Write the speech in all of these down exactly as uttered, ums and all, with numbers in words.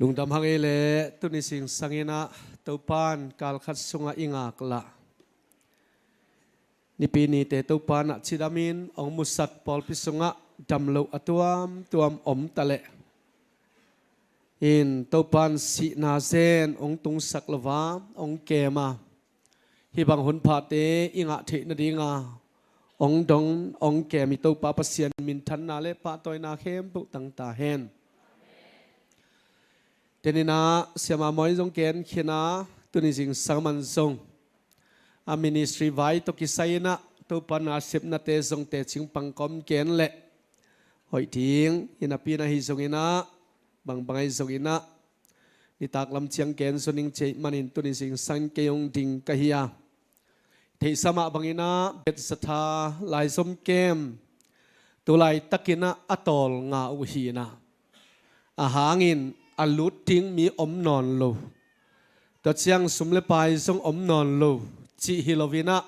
Lungdam hang ei leh tuni zingsang in ah Topa'n kalkhat sungah i ngaklah Nipi nite Topa'n ah cidamin hong musak pawlpi sungah damloh a tuamtuam om taleh in Topa'n sihna zen hong tungsak lo a hong kem a, hih bang hun phate i ngah theih nadinga hong dong hong kem i Topa Pasian minthanna le pahtawina khempeuh tang ta hen. Tenin ah siama mawi zong gen khin a, tuni zingsang man zong a ministry vai tawh kisai in ah Topa nasepnate zong tecing pangkawm gen leh hoih ding hi napi in ah, hi zongin ah bangbang ahi zongin ah nitak lam ciang gen zaw ning cih manin tuni zingsang kei hong ding ka hi a, theihsa mah bangin ah Bethzatha laizom kem tu laitakin ah a tawlnga uh hi in ah, a hangin a lut ding mi om nawn lo, tua ciang sum le pai zong om nawn lo cih hi loin ah,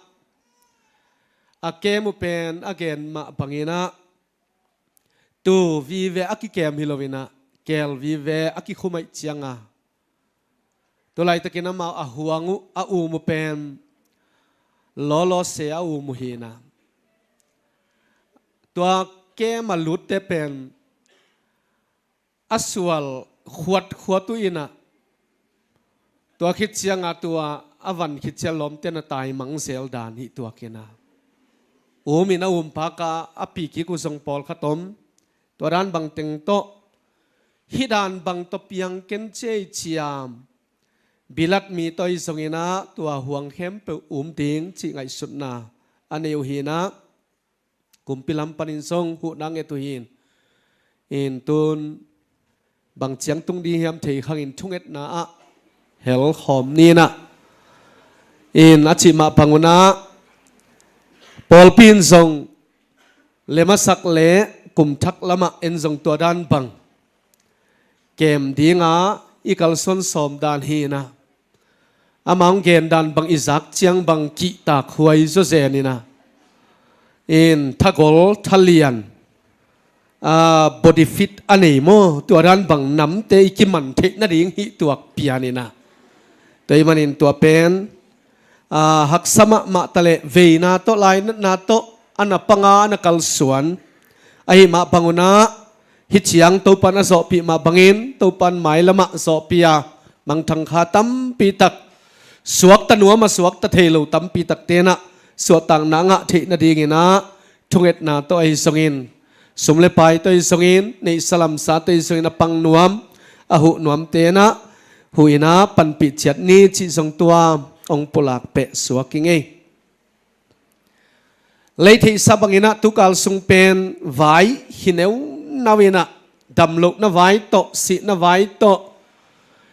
a kem uh pen a gen mah bangin ah tuu vive a kikem hi loin ah keel vive a kikhum ahih cianga, tu laitakin amau a huang uh, a um uh pen lawlaw se a um uh hi in ah, tua kem a lutte pen a sual khuatkhuat uh in ah, tua khit cianga tua a van khit ciang lawmte'n a taimang zel dan hi tuak in ah, um in a um phak a, a pi kik uh zong pawlkhat om. Tua dan bang teng tawh, hih dan bang tawh piang ken ci ei ciam, bilat mi tawh ahi zongin ah tua huang khempeuh um ding cih ngaihsutna a nei uh hi in ah, kumpi lam panin zong huhna nget uh hi in, in tun bang ciang tung ding hiam thei khangin thungetna ah hel khawm ni in ah, in a cih mah bang un ah pawlpi in zong lem a sak leh kum thak lamah en zong tua dan bang kem dinga i kalsuan sawm dan hi in ah, amah hong gen dan bang i zak ciang bang kihtak huai zaw zen in ah, in thagol thalian, a, body fit a nei maw, tua dan bang namte i kiman theih nading hi tuak pian in ah, tua ahih manin tua pen, a, haksa mahmah taleh veina tawh lainatna tawh a na panga a na kalsuan ahi mah bang un ah, hih ciang Topa'n a zawhpih mah bangin Topa'n mailamah zawhpih a, mangthang kha tampi tak, suakta nuam a suakta thei lo tampi takte'n ah suahtakna ngah theih nadingin ah thungetna tawh ahi zongin, sum le pai tawh ahi zongin, neihsa lamsa tawh ahi zongin a pang nuam, a huh nuamte'n ah huh in ah panpih ciat ni cih zong tua hong pulak peh suak ing ei. Lei theihsa bangin ah tukal sung pen vai hi neunau in ah, damlohna vai tawh, sihna vai tawh,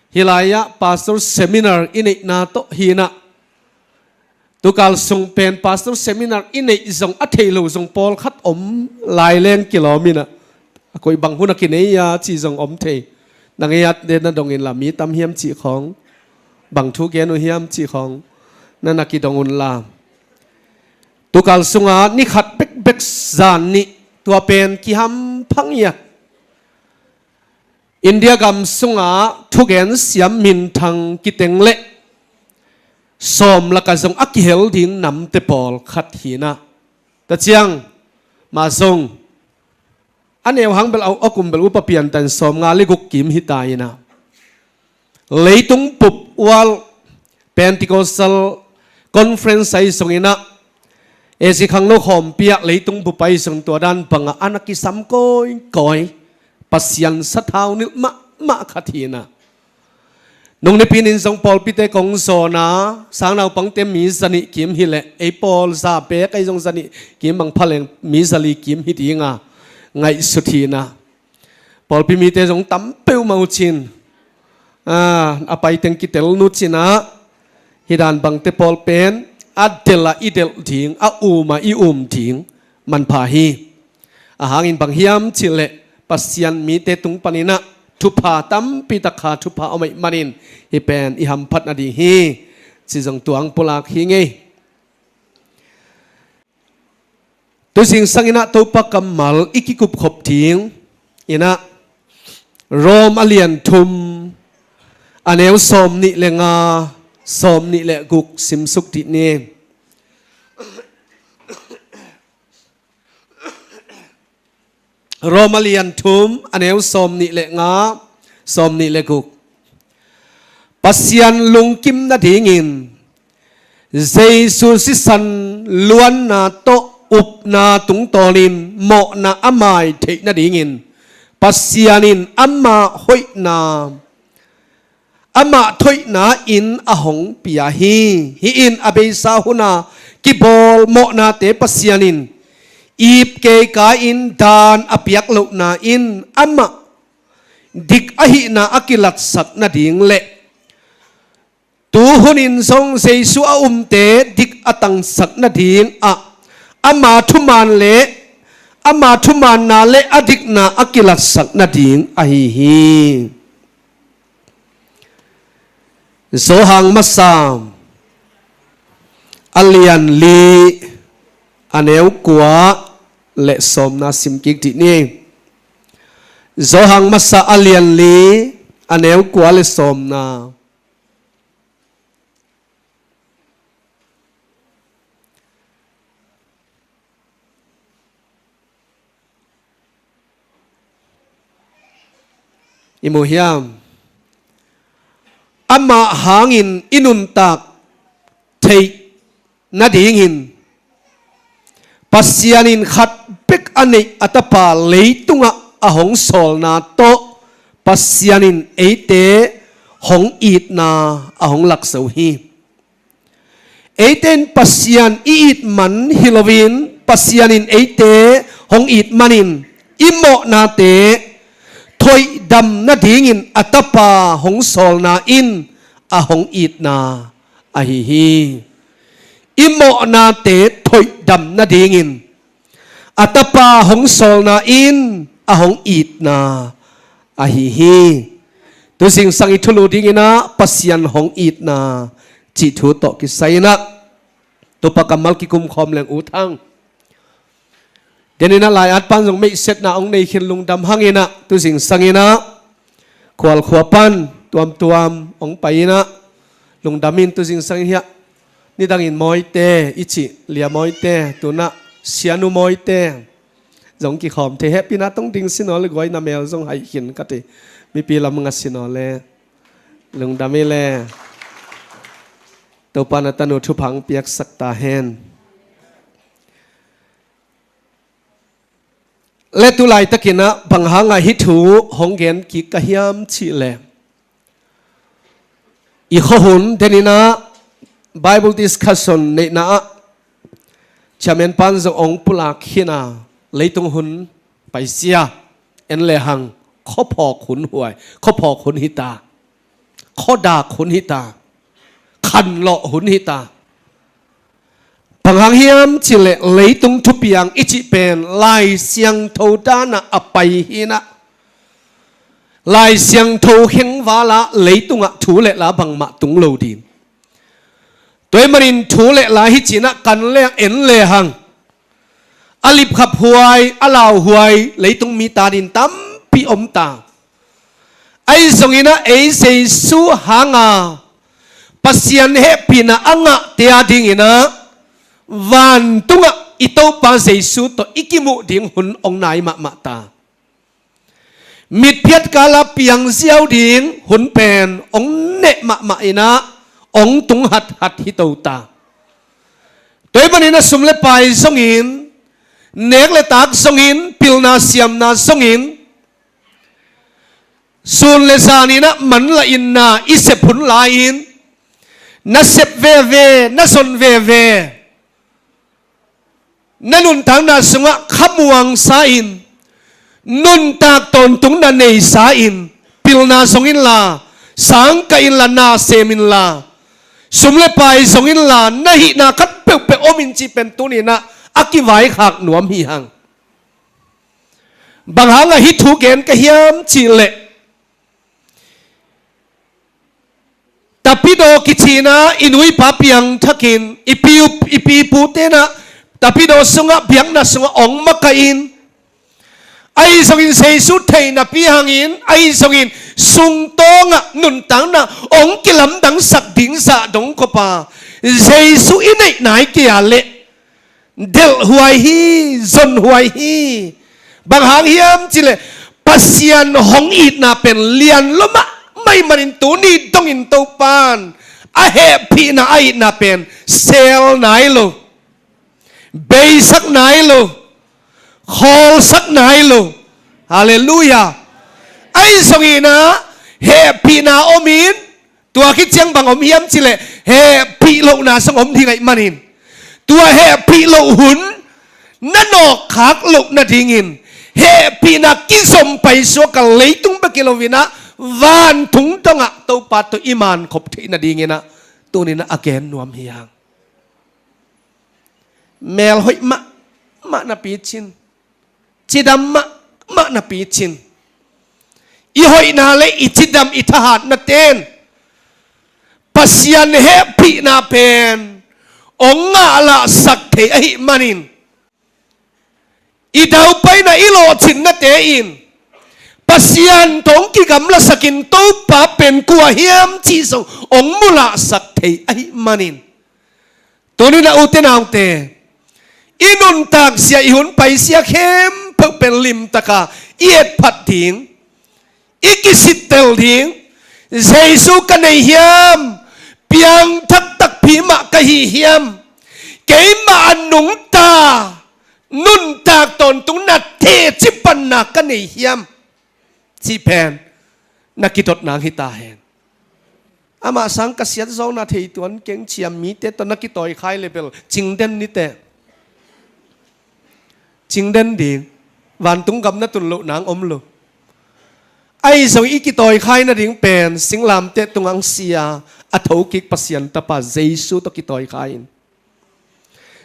hih lai-ah pastor seminar i neihna tawh hi in ah, tukal sung pen pastor seminar i neih zong a thei lo zong pawlkhat om lai leng kilawm in ah, a koih bang hun a kinei a ci zong om thei. Na ngei a, na dong inla, mi tam hiam cih khawng, bang thu gen uh hiam cih khawng na na kidong unla, tukal sunga ni khat bekbek zan nih tua pen kihamphang hi a, India gam sunga thugen siam minthang kiteng leh sawm lakah zong a kihel ding namte pawlkhat hi in ah, tua ciang mah zong a neu hang bel a, a kum bel upa piantan sawmnga le guk kim hi ta in ah, leitung bup, World Pentecostal Conference ahi zongin ah, Asia khangno khawmpi ah leitung bup ahi zong tua dan bangah a na kisam kawikawi, Pasian sathau nilh mahmah khat hi in ah, nung nipi nin zong pawlpite kong zawn a, sangnaupangte mi zanih kim hi leh, ei pawl za beek ahi zong zanih kim bang pha leng mi zali kim hi dinga ngaihsut hi in ah, pawlpi mite zong tam peuhmah uh cin, a, a paiteng kitel nu cin ah, hih dan bangte pawl pen a delh ah i delh ding, a um ah i um ding manpha hi. A hangin bang hiam cih leh Pasian mite tung panin ah thupha tampi tak kha, thupha om ahih manin hih pen i hamphat nading hi ci zong tua hong pulak hi ing ei. Tu zingsang in ah Topa kammal i kikupkhop ding in ah, Rom a lian thum, A neu sawm nih le nga, sawm nih le guk simsuk dih ni. Roma lian thum, a neu sawm nih le nga, sawm nih le guk. Pasian lungkim nadingin Jesu sisan luanna tawh upna tungtawnin mawhna a mai theih nadingin Pasian in ama hoihna, amah thoihna in a hong pia hi. Hih in a beisa huna kibawl mawhnate Pasian in ipkeika in daan a piak lohna in amah dik ahihna a kilatsak nading le tu hunin zong Jesu a umte dik a tangsak nading ah ama thuman le ama thumanna le a dikna a kilatsak nading ahi hi. Johan masa a lian li, a neu kua le sawmna sim kik dih ni. Johan masa a lian li, a neu kua le sawmna. I mu hiam? Amah hangin i nuntak theih nadingin Pasian in khat bek a neih a tapa leitungah a hong sawlna tawh Pasian in eite hong itna a hong lakso hi. Eite in Pasian i it man hi loin Pasian in eite hong it manin i mawhnate thoihdam nadingin a tapa hong sawlna in a hong itna ahi hi. I mawhnate thoihdam nadingin a tapa hong sawlna in a hong itna ahi hi. Tu zingsang i thulu dinginah Pasian hong itna cih thu tawh kisai inah Topa kammal kikum khawm leng ut hang. Deninah lai-at pan zong meihsetna hong nei khin lungdam hanginah tu zingsang inah khualkhua pan tuamtuam hong pai inah lungdam in tu zingsang in hiah nidangin mawite i cih lia mawite tunah sianu mawite zong kikhawm thei hehpihna tong ding sinaw le guai na mel zong haih khin ka ti. Mipi lam nga sinaw le lungdam i le Topa na tanu thupha hong piaksak ta hen. Le tu laitakinah bang hangah hih thu hong gen kik ka hiam cih le i khuahun deninah Bible discussion neihna ah chairman pan zong hong pulak khin a leitung hun paisia en lehang khuaphawk hun huai, khuaphawk hun hita, khuadak hun hita, khanlawh hun hita. Bang hang hiam cih leh leitung thupiang i cih pen Lai Siangtho danah a pai hinah Lai Siangtho khengvalah leitungah thu le la bangmah tung lo ding. Tua ahih manin thu le la hi cinah kan le en lehang a lipkhap huai, a lau huai leitung mi tanin tampi om ta. Ahi zonginah ei Jesu hanga Pasian hehpihna a ngahte a dinginah vantungah i Topa Jesu tawh i kimuh ding hun hong nai mahmah ta. Mitphiat kala piangziau ding hun pen hong neh mahmah inah hong tung hathat hi to ta. Tua ahih maninah sum le pai zongin, nek le tak zongin, pilna siamna zongin, sun le zaninah manla inna i sep hun lai-in na sep veve, na zon veve, na nuntakna sungah khamuangsa in, nuntak tawntung na neisa in, pilna zong inla, sangkah inla, na sem inla, sum le pai zong inla, na hihna khat peuhpeuh om in cih pen tuninah a kivaikhak nuam hi hang. Bang hangah hih thu gen ka hiam cih leh Tapidaw kicinah i nu i pa piangthakin i pi, i pi i pu tenah Tapidaw sungah biakna sungah hong makaih in Ahi zongin Jesu thei napi hangin, ahi zongin sungtawngah nuntakna hong kilamdangsak ding zah dong kopa Jesu i neih nai kei a leh delhhuai hi, zonhuai hi. Bang hang hiam cileh Pasian hong itna pen lian lo mahmah ahih manin tuni dongin Topan a hehpihna a itna pen sel nai lo, beisak nai lo, khawlsak nai lo. Halleluiah. Ahi zongin ah hehpihna omin, tua khit ciang bang om hiam cileh hehpih lohna zong om ding ahih manin, tua hehpih loh hun na nawkkhak loh nadingin hehpihna kizom paisuak a, leitung bek hi loin ah vantung dongah Topa tawh i mankhop theih nadingin ah tunin ah a gen nuam hi hang. Mel hoih mahmah napi cin, cidam mahmah napi cin, i hoihna le i cidam, i thahatna ten Pasian hehpihna pen hong ngahlahsak thei ahih manin, i daupaina, i lawhcinnate in Pasian tawh hong kigamlasakin Topa pen kua hiam cih zong hong mulahsak thei ahih manin, tunin ah ute naute, i nuntakzia, i hun paizia khempeuh pen limtaka i etphat ding, i kisittel ding. Jesu ka nei hiam? Piangthak takpi mah ka hi hiam? Keimah a nungta nuntak tawntungna teci panna ka nei hiam? Cih pen na kidot nang hi ta hen. Amah sang ka siat zawkna thei tuan keng, ciam mite tawh na kitawikhai le bel cingden niteh. Cingden ding. Vantung gam na tun loh nang om lo. Ahi zong i kitawikhai nading pen singlamteh tungah hong si a, a thokik Pasian Tapa Jesu tawh kitawikhai in.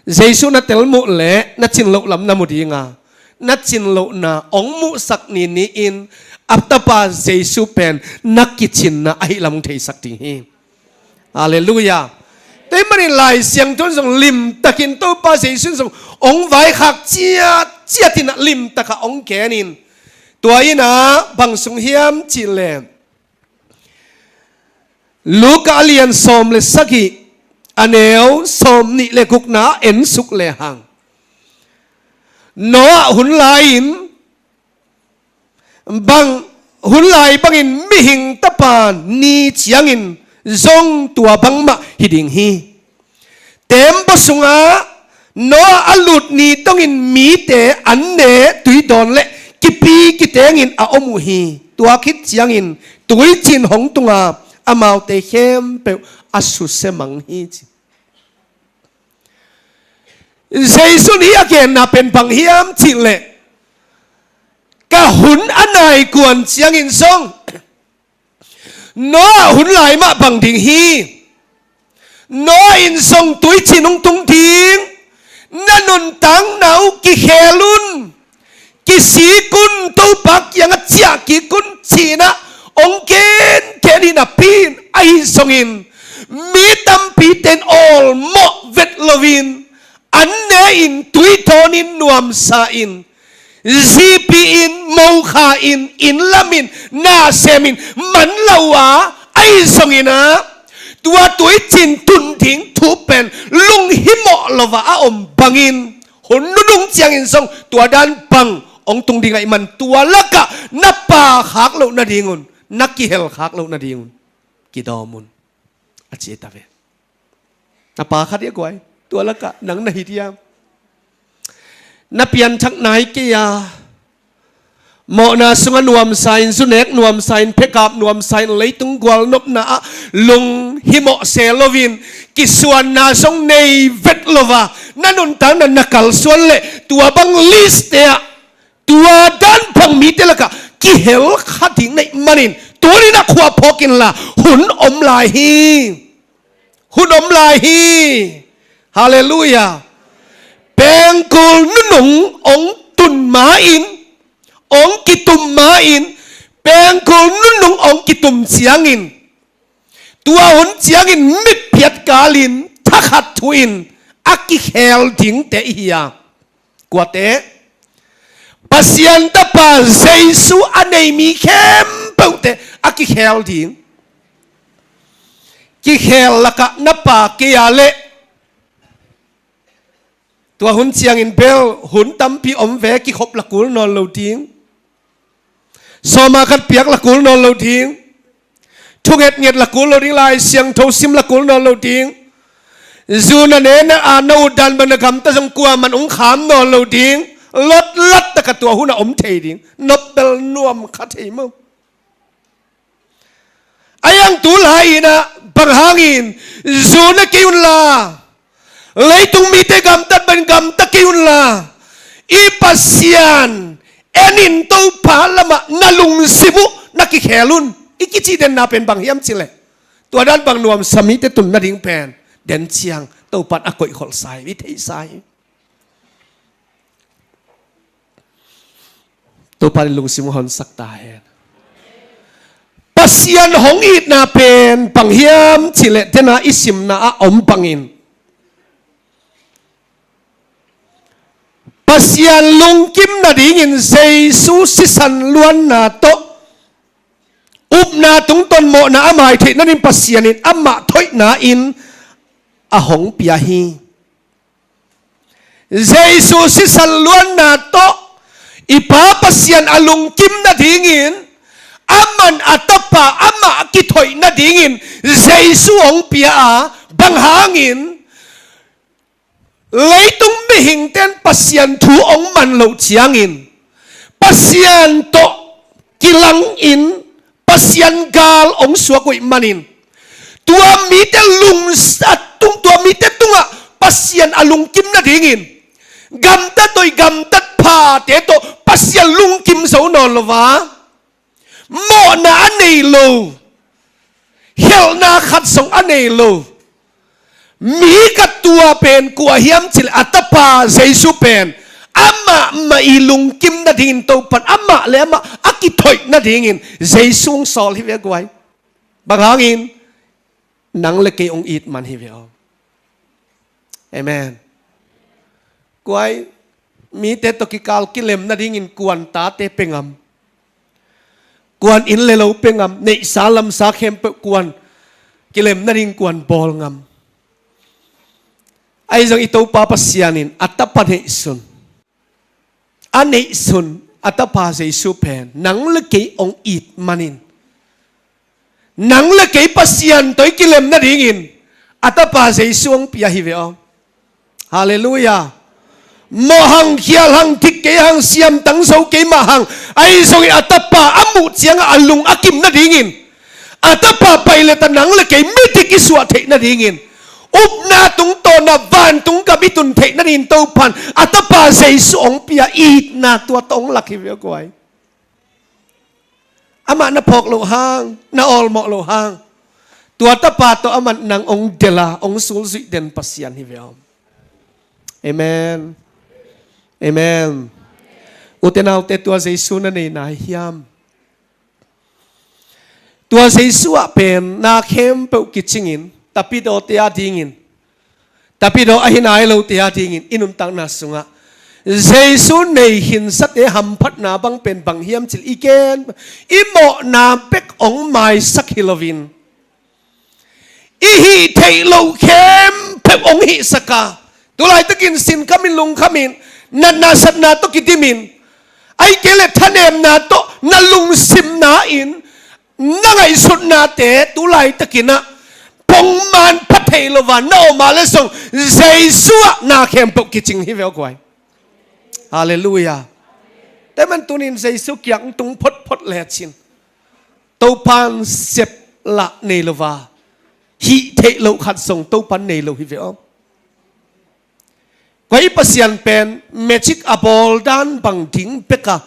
Jesu na tel muh leh na cin loh lam na mu ding a, na cin lohna hong muhsak ni ni-in a Tapa Jesu pen na kicinna ahih lam hong theisak ding hi. Halleluiah. Tua ahih manin Lai Siangtho in zong limtakin Topa Jesu in zong hong vaikhak ciatciat in ah limtakah hong genin, tua in ah bang sung hiam cih leh, Luka a lian sawm le sagih, a neu sawmnih le gukna ah en suk lehang, Noah hun lai-in bang, hun lai bangin mihing Tapa ni ciangin zong tua bangmah hi ding hi. Teembaw sungah Noah a lut ni dongin mite an ne, tuidawn le kipi kitengin a om uh hi. Tua khit ciangin tuicin hong tung a, amaute khempeuh a susia mang hi, ci. Jesu in hih a genna pen bang hiam cih leh, ka hun a nai kuan ciangin zong Noah hun lai mah bang ding hi. Noah in zong tuicin hong tung ding. Na nuntakna uh kikhel un, kisik un, Topa kiangah ciah kik un, ci-in ah hong gengen hi napi in, ahi zongin mi tampite in awlmawh vet loin, an ne-in, tuidawnin, nuamsa-in, zipi-in, mokha-in, inn lamin, na semin, man lo a, ahi zongin ah tua tuicin tun ding thu pen lunghimawh lo a a om bangin, hun nunung ciangin zong tua dan bang hong tung ding ahih man, tua lakah na pau khak loh nadingun, na kihel khak loh nadingun kidawm un, a ci ta ve. Na pau kha dia guai, tua lakah nang na hi diam? Na pianthak nai kei a, mawhna sungah nuamsa-in, zu nek nuamsa-in, phekap nuamsa-in, leitung gualnopna ah lunghimawh se loin, kisuanna zong nei vet lo a, na nuntakna na kalsuan leh tua bang list-te ah tua dan bang mite lakah kihel kha ding na hih manin, tuni-in ah khua phawk inla, hun om lai hi. Hun om lai hi. Halleluiah. Pengkul nunung hong tun ma-in, hong kitum ma-in, pengkul nunung hong kitum ciangin, tua hun ciangin mitphiat kalin thakhat thu-in a kikhel dingte i hi a. Kuate? Pasian tapa Jesu a nei mi khempeuhte a kikhel ding. Kikhel lakah na pa kei a leh tua hun ciangin bel hun tampi om ve, kikhop la kul nawn lo ding. Sawma khat piak la kul nawn lo ding. Thungetnget la kul lo ding, Lai Siangtho sim la kul nawn lo ding. Zu na ne na a na ut dan bang na gamta zong kuaman ung kham nawn lo ding. Lotlat taka tua hun a om thei ding. Nop bel nuam kha thei maw? Ahi hang tu lai-in ah bang hangin zu na kei unla, leitung mite gamtat bangin gamta kei unla, i Pasian en in Topa lamah na lungsim uh na kikhel un. I kicih denna pen bang hiam cih leh, tua dan bang nuamsa mite tun nading pen den ciang Topa in a koihkholhsa hi, i theihsa hi. Topa in lungsim hong honsak ta hen. Pasian hong itna pen bang hiam cih leh, dena i simna ah om bangin Pasian lungkim nadingin Jesu sisan luanna tawh, upna tungtawn mawhna a mai theih nading Pasian in amah thoihna in a hong pia hi. Jesu sisan luanna tawh i Pa Pasian a lungkim nadingin, aman a Tapa amah a kithoih nadingin Jesu hong pia a, bang hangin leitung mihingten Pasian thu hong man loh ciangin Pasian tawh kilangin Pasian gal hong suak uh ih manin, tua mite lungsa tung, tua mite tungah Pasian a lungkim nadingin gamtat hoih gamtat phate tawh Pasian lungkim zo nawn lo a, mawhna a nei lo, khelhna khat zong a nei lo mi khat, tua pen kua hiam cih leh a Tapa Jesu pen amah mah i lungkim nadingin Topa in amah le amah a kithoih nadingin Jesu hong sawl hi ve guai. Bang hangin? Nang le kei hong it man hi ve aw. Amen. Guai, mite tawh kikal kilem nadingin kuan tate pia ngam? Kuan inn le lo pia ngam? Neihsa lamsa khempeuh kuan kilem nadingin kuan bawl ngam? Ahi zong i Topa Pasian in a Tapa neihsun, a neihsun a Tapa Jesu pen nang le kei hong it manin, nang le kei Pasian tawh i kilem nadingin a Tapa Jesu hong pia hi ve aw. Halleluiah. Mawh hang, khial hang, dik kei hang, siamtang zo kei mah hang, ahi zongin a Tapa a muh ciangah a lung a kim nadingin, a Tapa pai leh ta nang le kei midik i suah theih nadingin, upna tungtawn ah vantung gam i tun theih nadingin Topa in a Tapa Jesu hong pia itna tua tawh hong lak hi ve aw guai. Amah na phawk loh hang, na awlmawh loh hang, tua Tapa tawh amah nang hong delh a, hong sulzuih den Pasian hi ve aw. Amen. Amen. Ute naute, tua Jesu na nei nai hiam? Tua Jesu ah pen na khempeuh kicingin, tapidawte a dingin, tapidaw ahi nai lote a dingin i nuntakna sungah Jesu nei khinsate hamphatna bang pen bang hiam cih leh, i gen, i mawhna bek hong maisak hi loin, i hih theih loh khempeuh hong hihsak a, tu laitakin sinkhamin lungkhamin, natna satna tawh kidimin, ahih kei leh thanemna tawh na lungsimna in na ngaihsutnate tu laitakin ah pongman pha thei lo a na om a leh zong, Jesu ah na khempeuh kicing hi ve aw guai. Halleluiah. Tua ahih manin tuni-in Jesu kiang tung photphot lecin, Topa in sep lah nei lo a, hih theih loh khat zong Topa in nei lo hi ve aw. Guai, i Pasian pen magic a bawl dan bang ding bek a,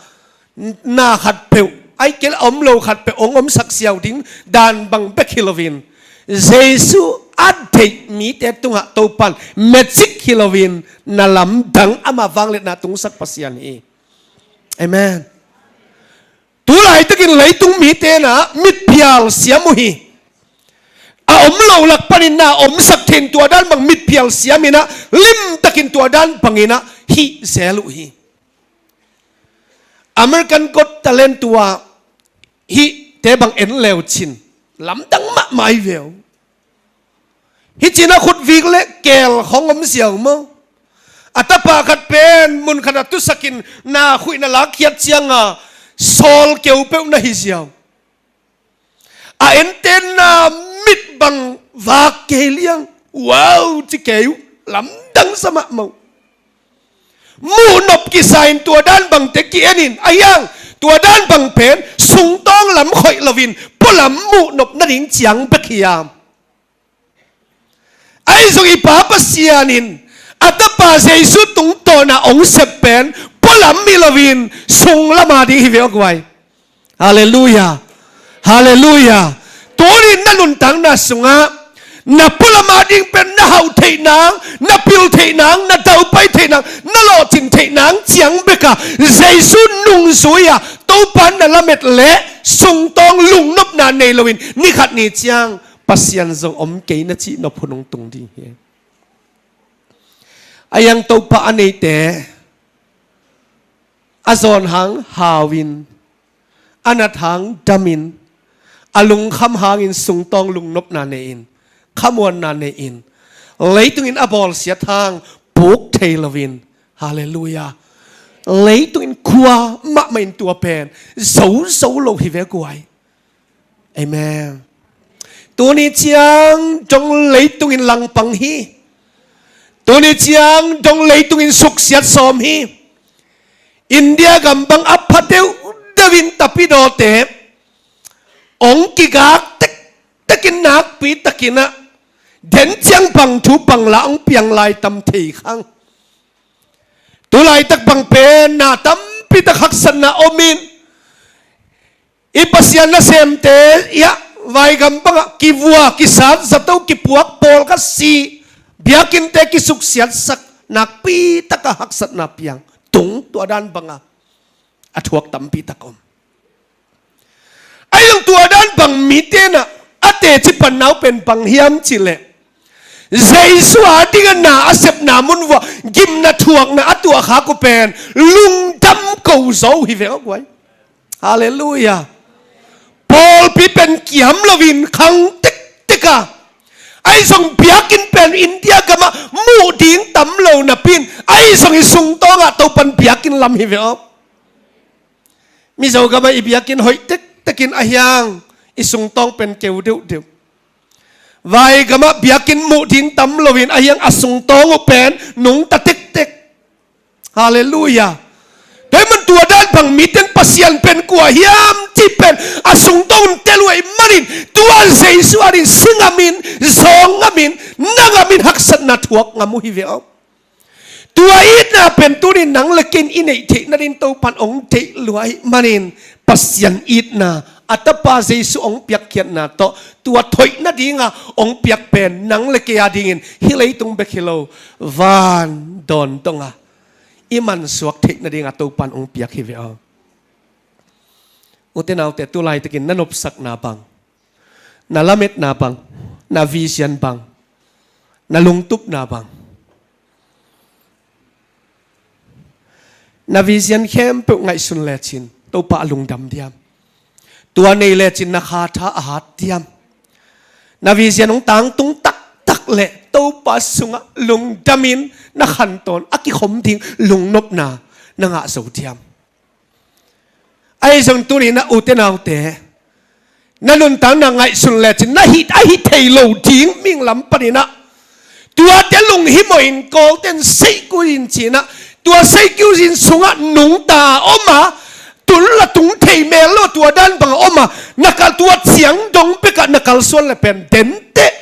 na khatpeuh, ahih kei leh a om lo khatpeuh hong omsak siau ding dan bang bek hi loin, Jesu a deih mite tungah Topa in magic hi loin na lamdang, amah vangliatna tungsak Pasian hi. Amen. Tu laitakin leitung mite in ah mitphial siam uh hi. A om lo lak panin na omsak thei-in tua dan bang mitphial siamin ah limtakin tua dan bangin ah hih zel uh hi. American Got Talent tua hihte bang en leu cin lamdang mahmah hi ve uh. Hih cin a khutvik le keel khong om ziau maw? A tapa khat pen mun khat a tusakin na khuihna lakkhiat cianga sawl keu peuh na hi ziau. A entenna mit bang vak kei liang. Wow, ci kei uh. Lamdang sa mahmah uh. Muhnop kisa in tua dan bangte ki-en in a hiang, tua dan bang pen sungtawng lam khoih loin pualam muhnop nading ciang bek hiam? Ahi zong i Pa Pasian in a tapa Jesu tungtawna ong sep pen pualam hi loin sunglam a ding hi ve aw guai. Halleluia. Halleluia. Tunin na nuntakna sungah na pualam a ding pen na hauh theih nang, na pil theih nang, na daupai theih nang, na lawhcin theih nang ciang beka Jesu nungzui-a Topa na lamet leh sungtawng lungnopna nei loin ni khat ni ciang Pasian zong om kei na cih nop hun hong tung ding hi. A hiang Topa a neite a zawn hang hau in, a nat hang dam in, a lungkham hangin sungtawng lungnopna nei in, khamuanna nei in, leitungin a bawlsiat hang puk thei loin, halleluia, leitungin khua mahmah in tua pen zozo lo hi ve guai. Amen. Tuni ciang dong leitungin langpang hi. Tuni ciang dong leitungin suksiat sawm hi. India gam bang a pha deuhdeuh in tapidawte ong kigak tektekin nakpi takin ah den ciang bang thu bang la ong piang lai tam thei khang. Tulaitak bang pen na tampitak haksatna om in, i Pasian nasemte ia vaigam bangah kivua, kisat, zato, kipuak, pawl khat si, biakinnte kisuksiatsak, nakpitak a haksatna piang tung tua dan banga a thuak tampitak om. Ahi zong tua dan bang mite na a teci panna uh pen bang hiam cihleh, Jesu a dingah na a sepna mun vuah gimna thuakna a tuahkhak uh pen lungdam ko zo hi ve aw guai. Halleluia. Pawlpi pen kiam loin khang tektek a, ahi zong biakinn pen India gamah muh ding tam lo napi in, ahi zong i sungtawngah Topan biakinn lam hi ve aw. Mizo gamah i biakinn hoih tektekin a hiang i sungtawng pen keu deuhdeuh. Vai gamah biakinn muh ding tam loin a hiang a sungtawng uh pen nungta tektek. Halleluia. Tua ahih man tua dan bang mite in Pasian pen kua hiam cih pen a sungtawng un tel uh ahih manin tua Jesu adingin si ngamin, zawng ngamin, na ngamin haksatna thuak ngam uh hi ve aw. Tua itna pen tunin nang le kei in i neih theih nading Topan ong deih lua ahih manin Pasian itna a tapa Jesu ong piakkhiatna tawh tua thoih nadinga ong piak pen nang le kei adingin hih leitung bek hi lo, van dawn donga i mansuak theih nadinga Topan ong piak hi ve aw. Ute naute, tulaitakin na nopsakna bang, na lametna bang, na vision bang, na lungtupna bang, na vision khempeuh ngaihsun lecin Topa a lungdam diam? Tua nei lecin na khatha a hat diam? Na vision hong tangtung taktak leh Topa sungah lungdamin na khantawn a kikhom ding lungnopna na ngah zo diam? Ahi zong tuninah ute naute, na nuntakna ngaihsun lecin na hih a hi thei lo ding ming lam paninah tuate lunghimawh in Kawlten seihkui in cinah tua seihkui in sungah nungta om a, tun la tung thei mel lo tua dan bangah om a, na kal tua ciang dong bekah na kalsuan le pen denteh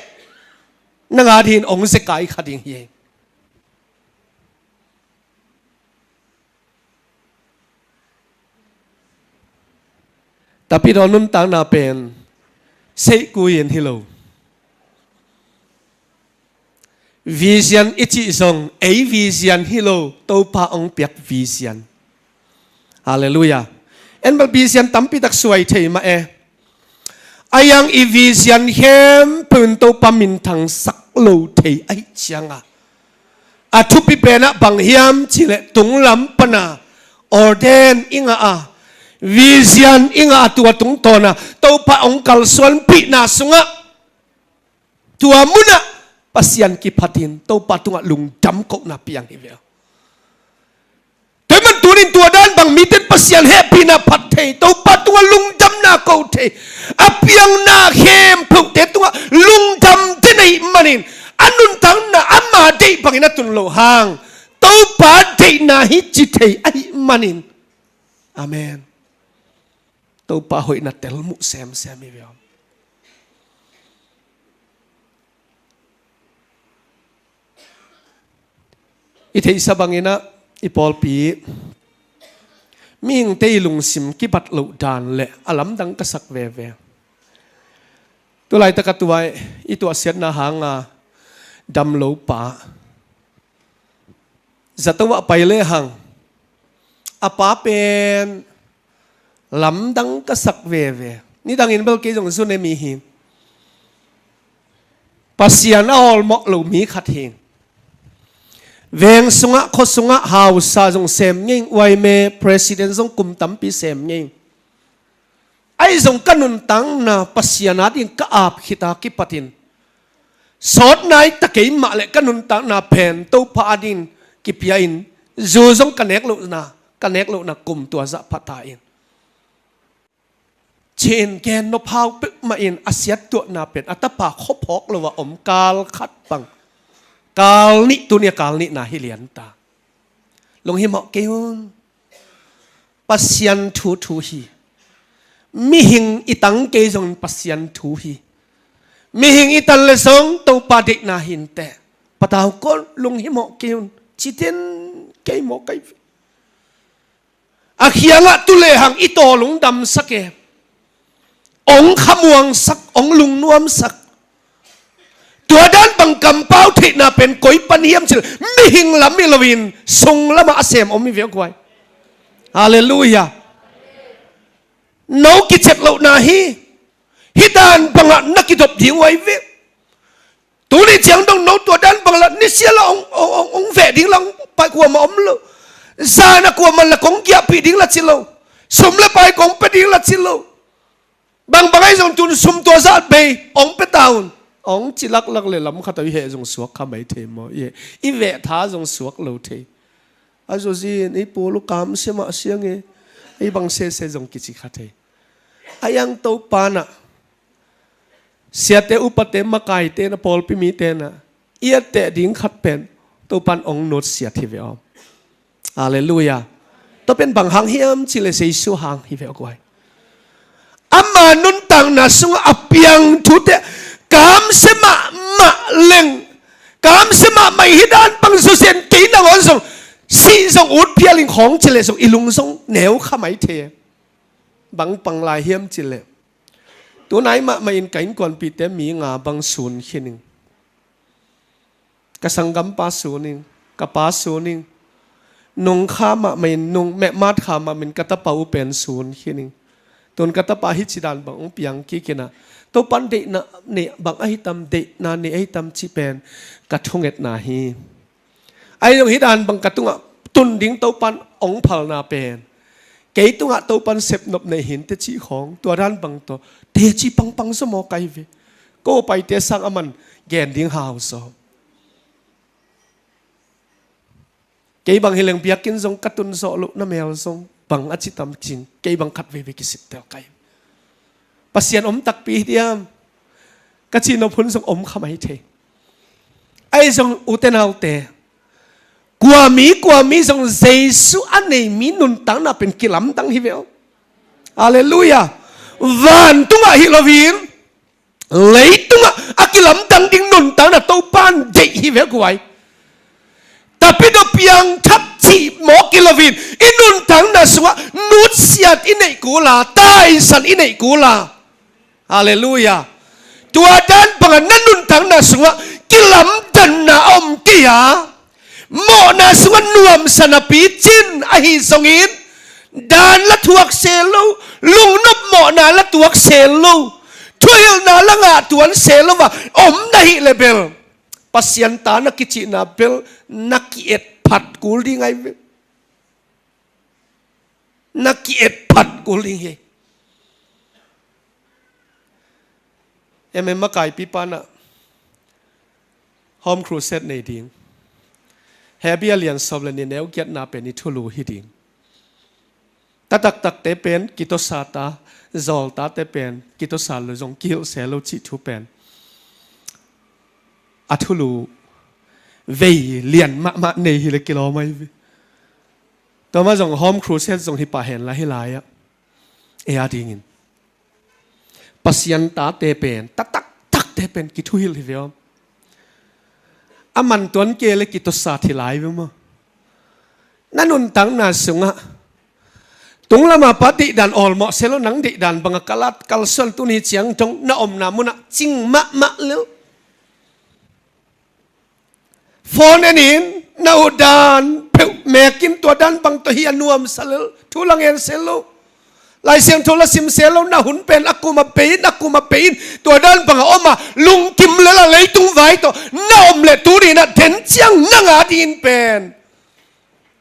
na ngat hin ong zekai kha ding hi. Tapidaw nuntakna pen seihkui in hi lo. Vision i cih zong ei vision hi lo, Topa ong piak vision. Halleluia. En bel vision tampitak suai thei mah e. A hiang i vision khempeuh in Topa minthangsak lo thei ahih cianga a thupi penah bang hiam cihleh tunglam pana Ordain i ngah a, vision i ngah a, tua tungtawna Topa hong kalsuanpihna sungah tua munah Pasian kiphatin Topa tungah lungdam kohna piang hi ve. Tua man tunin tua dan bang miten Pasian hehpihna phat thei, Topa tungah lungdamna ko thei, a piangna khempeuhte tungah lungdam den ahih manin a nuntakna ama deih bangin a tun loh hang Topa deihna hi ci thei ahih manin. Amen. Topa hoihna tel muh semsem hi ve aw. I theihsa banginah i pawlpi mihingte i lungsim kibat loh dan le a lamdang ka sak veve. Tulaitak a tuai i tuahsiatna hanga dam lo pa zato ah pai lehang a pa pen lamdang ka sak veve. Nidangin bel kei zong zu ne mi hi. Pasian a awlmawh lo mi khat hi. Veng sungah, khua sungah hausa zong sem ngei, uaime president zong kum tampi sem ngei. Ahi zong ka nuntakna Pasian ading ka ap khita kipatin sawt nai ta kei mah le ka nuntakna pen Topa ading kipia in zu zong ka nek lohna, ka nek lohna kum tua zah pha ta in. Chin gen nop hau peuhmah in a siattuahna pen a tapa khuaphawk lo a om kal khat bang, kal nih, tuni a kal nihna hi lian ta. Lunghimawh kei un. Pasian thu thu hi. Mihing i tang kei zongin Pasian thu hi. Mihing i tan le zong Topa deihna hi inteh. Patau kol, lunghimawh kei un. Citen kei maw kai ve. A khiangah tu lehang i taw lungdamsak e. Ong khamuangsak, ong lungnuamsak. Tua dan bang kampau theihna pen koi pan hiam cih leh mihing lam hi loin sung lamah a sem om hi ve aw guai. Halleluiah. No kicet lohna hi. Hih dan bangah na kidop ding uh ahi ve. Tuni ciang dong no tua dan bang la nisia la ong, ong, ong, ong veh ding la ong pai kuamah om lo. Zan a kuamah la kong giahpih ding la ci lo. Sum le pai kong pia ding la ci lo. Bangbang ahi zong tun sum tua zah bei ong pia ta un. Ong ci laklak le lam khat a i heh zong suak kha mai thei maw? I heh, i veh tha zong suak lo thei. A zawzin ei pawl uh kamsia mah siang e. Ei bang sese zong kici kha thei. A iang Topa nah, siate, upate, makaite nah, pawlpi mite nah i etteh ding khat pen Topan ong nutsiat hi ve aw. Halleluiah. Tua pen bang hang hiam cih leh Jesu hang hi ve aw guai. Ama nuntakna sungah a piang thute kamsia mahmah leng, kamsia mahmah hi dan bang zawzen kei nangawn zong sih zong ut phial in khawng cih leh zong i lung zong neu kha mai thei. Bang pang lai hiam cih leh tunai mahmah in ka innkuanpihte mi nga bang sun khin ing. Ka sanggampa sun ing, ka pa sun ing. Nung kha mahmah in, nung mehmat kha mahmah in ka tapa uh pen sun khin ing. Tun ka tapa hih ci dan bang ong piang kik in ah, Topan deihna nei bang ahi tam, deihna nei ahi tam cih pen ka thungetna hi. Ahi zong hih dan bang ka tungah tun ding Topan ong phalna pen kei tungah Topan sepnop nei hi inteh cih khawng, tua dan bang tawh teci pangpang zaw maw kai ve. Ko paite sang aman gen ding hau zaw. Kei bang hi leng biakinn zong ka tun zawh loh na mel zong bang a ci tam cin, kei bang khat veve kisittel kai. Pasian om takpi hi diam? Ka cihnop hun zong om kha mai thei. Ahi zong ute naute, kua mi, kua mi zong Jesu a nei mi nuntakna pen kilamdang hi ve aw. Halleluiah. Van tungah hi loin leitungah a kilamdang ding nuntakna Topan deih hi ve guai. Tapidaw piangthak cih mawk hi loin i nuntakna sungah nutsiat i neih kul a, taisan i neih kul a. Halleluiah. Tua dan bangah na nuntakna sungah kilamdanna a om kei a, mawhna sungah nuamsa napi cin ahi zongin dan la thuak sel lo, lungnop mawhna la tuak sel lo, thuhilhna la ngah tuan sel lo a om na hih leh bel Pasian ta na kicihna bel na ki-et phat kul ding ahi ve. Na ki-et phat kul ding hi. Em em makaipi panah Home Crusade nei ding. Hebru a lian sawm le nih neu giatna pen i thulu hi ding. Tataktakte pen kitosa ta, zawltate pen kitosa lo zong kihilh se lo cih thu pen a thulu vei lian mahmah nei hi le kilawm ahi ve. Tua mah zong Home Crusade zong hi pah hen la hi lai-ah ei a dingin Pasian tate pen, tataktakte pen kithuhilh hi ve aw. A man tuan kei le kitosa thi lai ve maw? Na nuntakna sungah tung lama pa deihdan awlmawh se lo, nang deihdan banga kalat kalsuan tuni ciang dong na omna munah cing mahmah lel. Phone enin na utdan peuh mekin tua dan bang tawh hi a nuamsa lel, thu la ngen se lo, Lai Siangtho la sim se lo, na hun pen a kuma pei in, a kuma pei in tua dan banga om a lungkim lel a leitung vai tawh na om leh tuni inah den ciang nang a dingin pen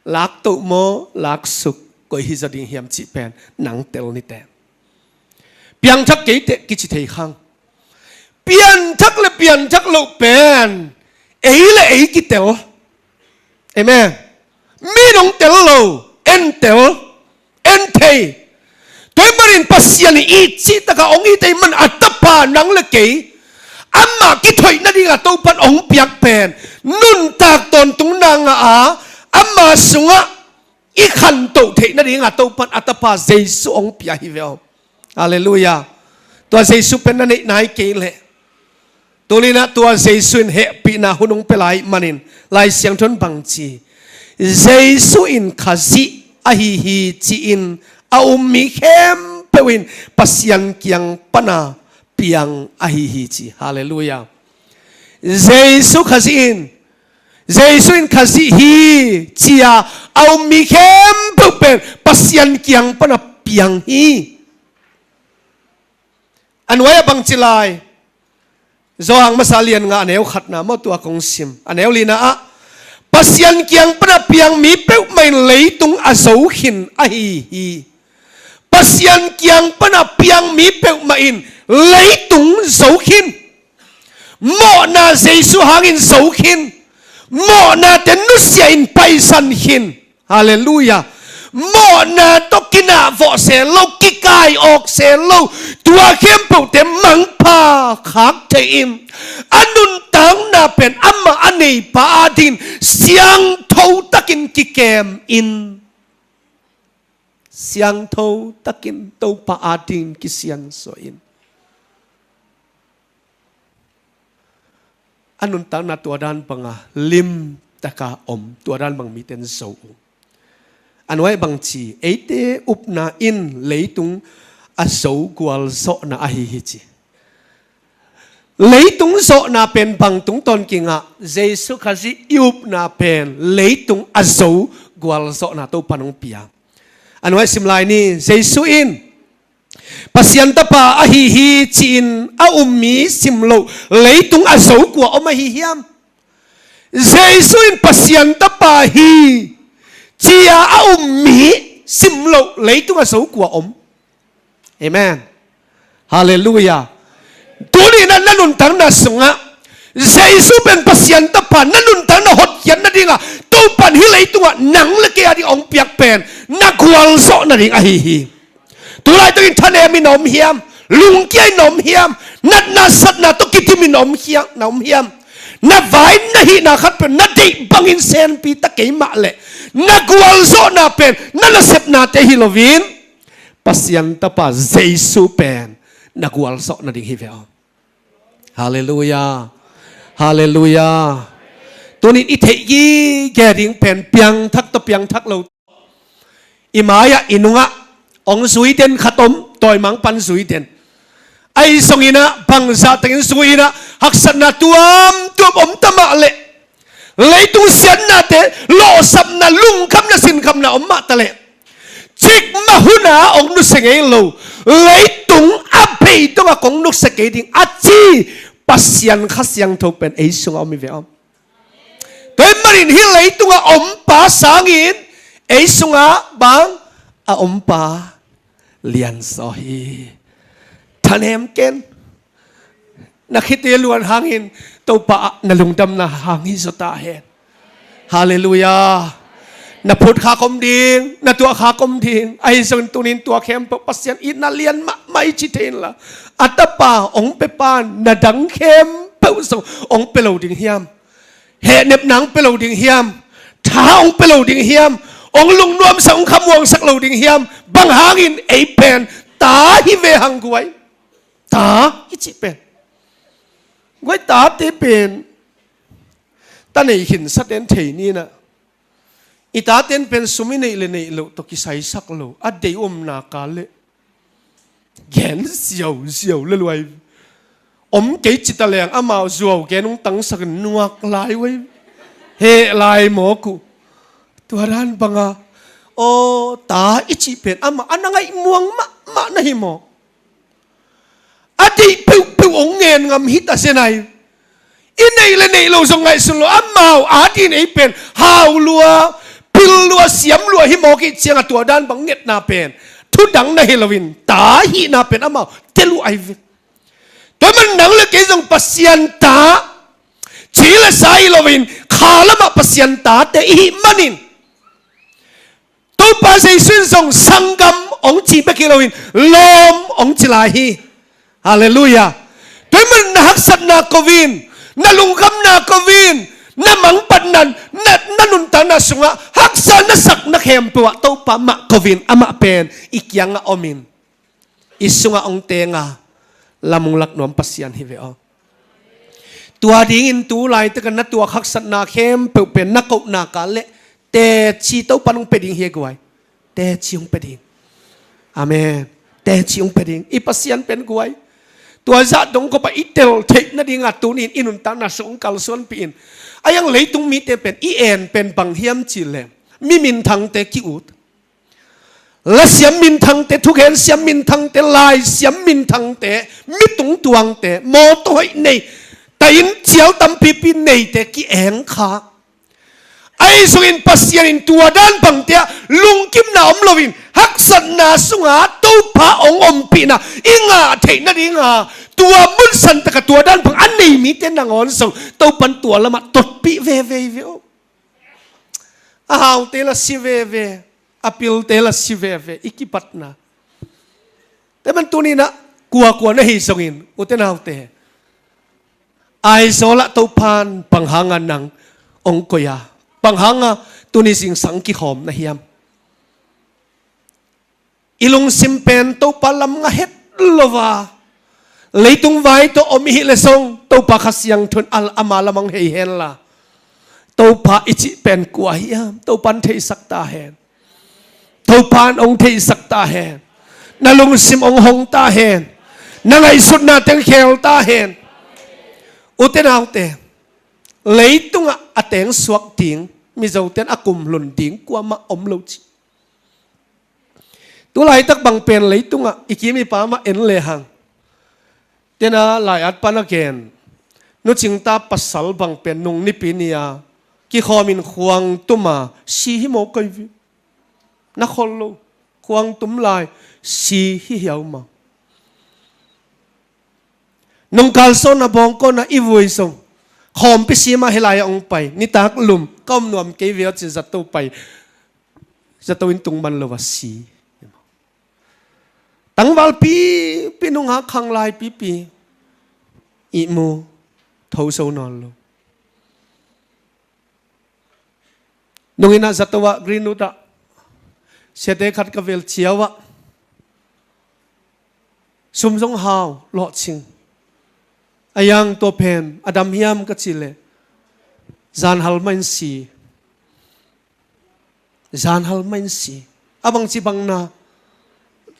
laktoh maw, laksuk, koi hi zaw ding hiam cih pen nang tel nite. Piangthak keiteh kici thei khang. Pianthak le pianthak loh pen ei le ei kitel. Amen. Mi nong tel lo, en tel, en thei. Tua ahih manin Pasian i it cih takah hong it ahih man a tapa nang le kei amah kithoih nadinga Topan hong piak pen nuntak tawntung na ngah a, ama sungah i khantoh theih nadinga Topan a tapa Jesu hong pia hi ve aw. Halleluiah. Tua Jesu pen na neih nai kei leh, tuninah tua Jesu in hehpihna hun hong pia lai manin Lai Siangtho in bangci, Jesu in Khazih ahi hi ci-in a um mi khempeuh in Pasian kiang pana piang ahi hi ci. Halleluiah. Jesu Khazih in, Jesu in Khazih hi ci-a a um mi khempeuh pen Pasian kiang pana piang hi. A nuai-ah bangci lai? Johan masa lian nga a neu khatna maw, tua kong sim. A neu lina ah Pasian kiang pana piang mi peuhmah in leitung a zo khin ahi hi. Pasian kiang pana piang mi peuhmah in leitung zo khin. Mawhna Jesu hangin zo khin. Mawhnate nusia in paisan khin. Halleluiah. Mawhna tawh kinahvawh se lo, kikai awk se lo, tua khempeuhte mangpha khak thei in a nuntakna pen amah a neipa adingin siangtho takin kikem in. Siangtho takin Topa adingin kisiansuah in. A nuntakna tua dan banga limtaka om, tua dan bang miten zo uh. A nuai bangci, eite upna in leitung a zo gualzawhna ahi hi ci. Leitung zawhna pen bang tungtawn kingah? Jesu Khazih i upna pen leitung a zo gualzawhna Topan hong pia. A nuai sim lai ni, Jesu in Pasian tapa ahi hi ci-in a um mi sim loh leitung a zo kua om ahi hiam? Jesu in Pasian tapa hi ci-a a um mi sim loh leitung a zo kua om? Amen. Halleluiah. Tuni inah na nuntakna sungah Jesu pen Pasian tapa na nuntakna hotkhiat nadinga Topan hih leitungah nang le kei ading hong piak pen na gualzawh nading ahi hi. Tulai takin thanem in na om hiam? Lungkia in na om hiam? Natna satna tawh kidim in na om hiam, na om hiam? Na vai na hihna khat pen na deih bangin senpi ta kei mah leh na gualzawhna pen na nasepnate hi loin Pasian tapa Jesu pen na gualzawh nading hi ve aw. Halleluiah. Halleluiah. Tunin i theih gige ding pen piangthak tawh piangthak lo, i mai-ah i nungah hong zui den khat om, dawimangpa'n zui den. Ahi zongin ah bangzah takin zui in ah haksatna tuamtuam om ta mah leh, leitung siatnate, lawhsapna, lungkhamna, sinkhamna om mah ta leh, cikmah huna hong nusia ngei lo, leitung a bei dongah kong nusia kei ding a ci Pasian Kha Siangtho pen ei sungah om hi ve aw. Tua ahih manin hih leitungah om pa sangin ei sungah bang, a ompa lianzaw hi. Thanem ken. Na khite luan hangin Topa ah na lungdamna hang hi zaw ta hen. Halleluiah. Na phut khak om ding, na tuah khak om ding. Ahi zongin tunin tua khempeuh Pasian itna lian mahmah i ci thei inla, a tapa hong pia pan na dang khempeuh zong hong pia lo ding hiam? Hehnepna hong pia lo ding hiam? Tha hong pia lo ding hiam? Hong lungnuamsak, hong khamuangsak lo ding hiam? Bang hangin ei pen ta hi ve hang guai. Ta i cih pen, guai, tate pen ta nei khinsa ten thei ni na. I taten pen sum i neih le neih loh tawh kisaisak lo, a deih om nak leh gen ziauziau le luai. Om kei ci ta leng amau zuau gen hong tangsak in nuak lai uh ei. Heh lai mawk uh. Tua dan banga, aw, ta i cih pen amah a na ngaihmuang mahmah na hi maw? A deih peuhpeuh hong ngen ngam hi ta zen ai. I neih le neih lo zong ngaihsun lo, amau adin ei pen hau lua, pil lua, siam lua hi mawk ih ciangah tua dan bang ngetna pen thu dang na hi loin ta hihna pen amau tel uh ai ve. Tua man nang le kei zong Pasian ta ci le sa hi loin kha lamah Pasian tate i hih manin Topa Jesu in zong sanggam hong ci bek hi loin lawm hong ci lai hi. Halleluiah. Tua hi man na haksatna ko in, na lungkhamna ko in, na mangpatna, na, na nuntakna sungah haksa na sak na khempeuh ah Topa mah ko in, amah pen i kiangah om in, i sungah hong teng a, lam hong lak nuam Pasian hi ve aw. Tua dingin tu laitak a na tuak haksatna khempeuh pen na koh nak leh teci Topa in hong pia ding hi a guai. Teci hong pia ding. Amen. Teci hong pia ding. I Pasian pen guai, tua zah dong khop ah i tel theih nadingah tunin i nuntakna sung hong kalsuanpih in. A iang leitung mite pen i en pen bang hiam cih leh mi minthangte ki-ut, lasiam minthangte, thugen siam minthangte, laisiam minthangte, mi tungtuangte, mawtaw hoih nei, tua in cial tampipi neite ki-eng kha. Ahi zongin Pasian in tua dan bangte ah lungkimna om loin haksatna sungah Topa hong ompihna i ngah theih nadinga tua mun santak ah tua dan bang a nei mite nangawn zong Topa in tua lamah totpih veve hi ve aw. A haute la si veve, a pilte la si veve, i kipatna. Tua man tuninah kuakua na hi zongin, ute naute, Aizawl ah Topa in bang hanga nang hong koih a, bang hanga tuni zingsang kikhawm na hiam? I lungsim pen Topa lam ngah het lo a, leitung vai tawh om i hih leh zong Topa Kha Siangtho in ama lam hong hei henla, Topa i cih pen kua hiam? Topa in theisak ta hen. Topa in hong theisak ta hen. Na lungsim hong hong ta hen. Na ngaihsutna teng khel ta hen. Ute naute, leitungah a teng suak ding, Mizote in a kumhlun ding kuamah om lo ci. Tu laitak bang pen leitungah i kim i pam ah en lehang, tena lai-at pan a gen, nu Cingta pasal bang pen nung nipi ni-a kikhawmin khuang tuma si hi maw kei vi? Na khol lo, khuang tum lai si hi hiau maw? Nungkal sawnna bawngkawnah i vui zong khawmpi si mah hi lai-ah hong pai, nitak lum ka om nuam kei ve aw cin zato pai, zato in tung man lo a si. Tangval pipi nungah khanglai pipi ihmu tho zo nawn lo. Nungin ah zato ah Greenwood ah siate khat ka vel ciau ah, sum zong hau lawhcing. A iang tua pen a dam hiam ka cih leh, zanhal mah in si. Zanhal mah in si. A bangci bang na?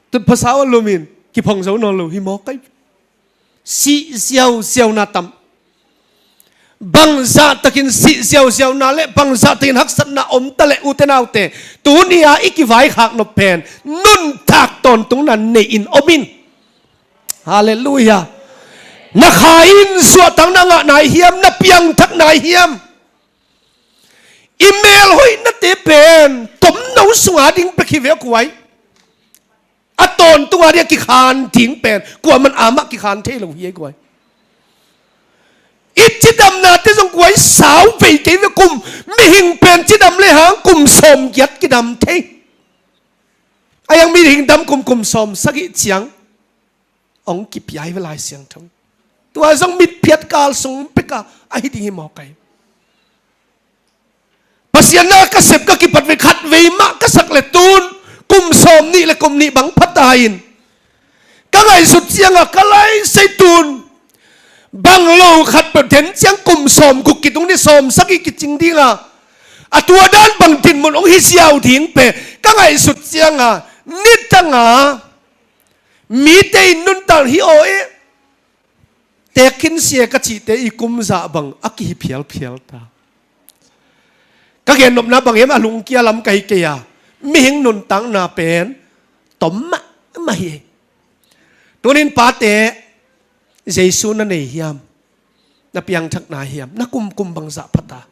Tut phasau a lumin kiphong zo nawn lo hi maw kei? Sih ziauziauna tam. Bangzah takin sih ziauziauna le bangzah takin haksatna om ta leh, ute naute, tuni-a i kivaikhak nop pen nuntak tawntungna nei-in om in. Halleluiah. Na kha in suahtakna ngah nai hiam? Na piangthak nai hiam? I melhoihnate pen tomno sunga ding pek hi ve a kuai. A tawntung a ding a kikhan ding pen kuaman amah kikhan thei lo hi ei guai. I cidamnate zong guai sau vei kei ve kum. Mihing pen cidam le hang kum sawmgiat kidam thei. A yang mihing dam kum kum sawm sagih ciang hong kipia hi ve Lai Siangtho. Tua zong mitphiat kal sung peka ahi ding hi mawk ai. Pasian na ka sep ka kipat ve khat vei mah ka sak le tun kum sawm nih le kum nih bang phata in ka ngaihsut cianga ka lai sei tun bang lo khat peuh den ciang kum sawm guk kitung ni sawm sagih kicing dinga a tua dan bang dinmun hong hi ziau ding pe ka ngaihsut cianga nitanga mite in nuntak hi aw e. Tekin sia ka cihte i kumzah bang a kihi phialphial ta. Ka gennopna bang hiam a lungkia lam ka hi kei a mihing nuntakna pen tom mahmah hi. Tunin pate Jesu na nei hiam? Na piangthakna hiam? Na kumkum bangzah phata?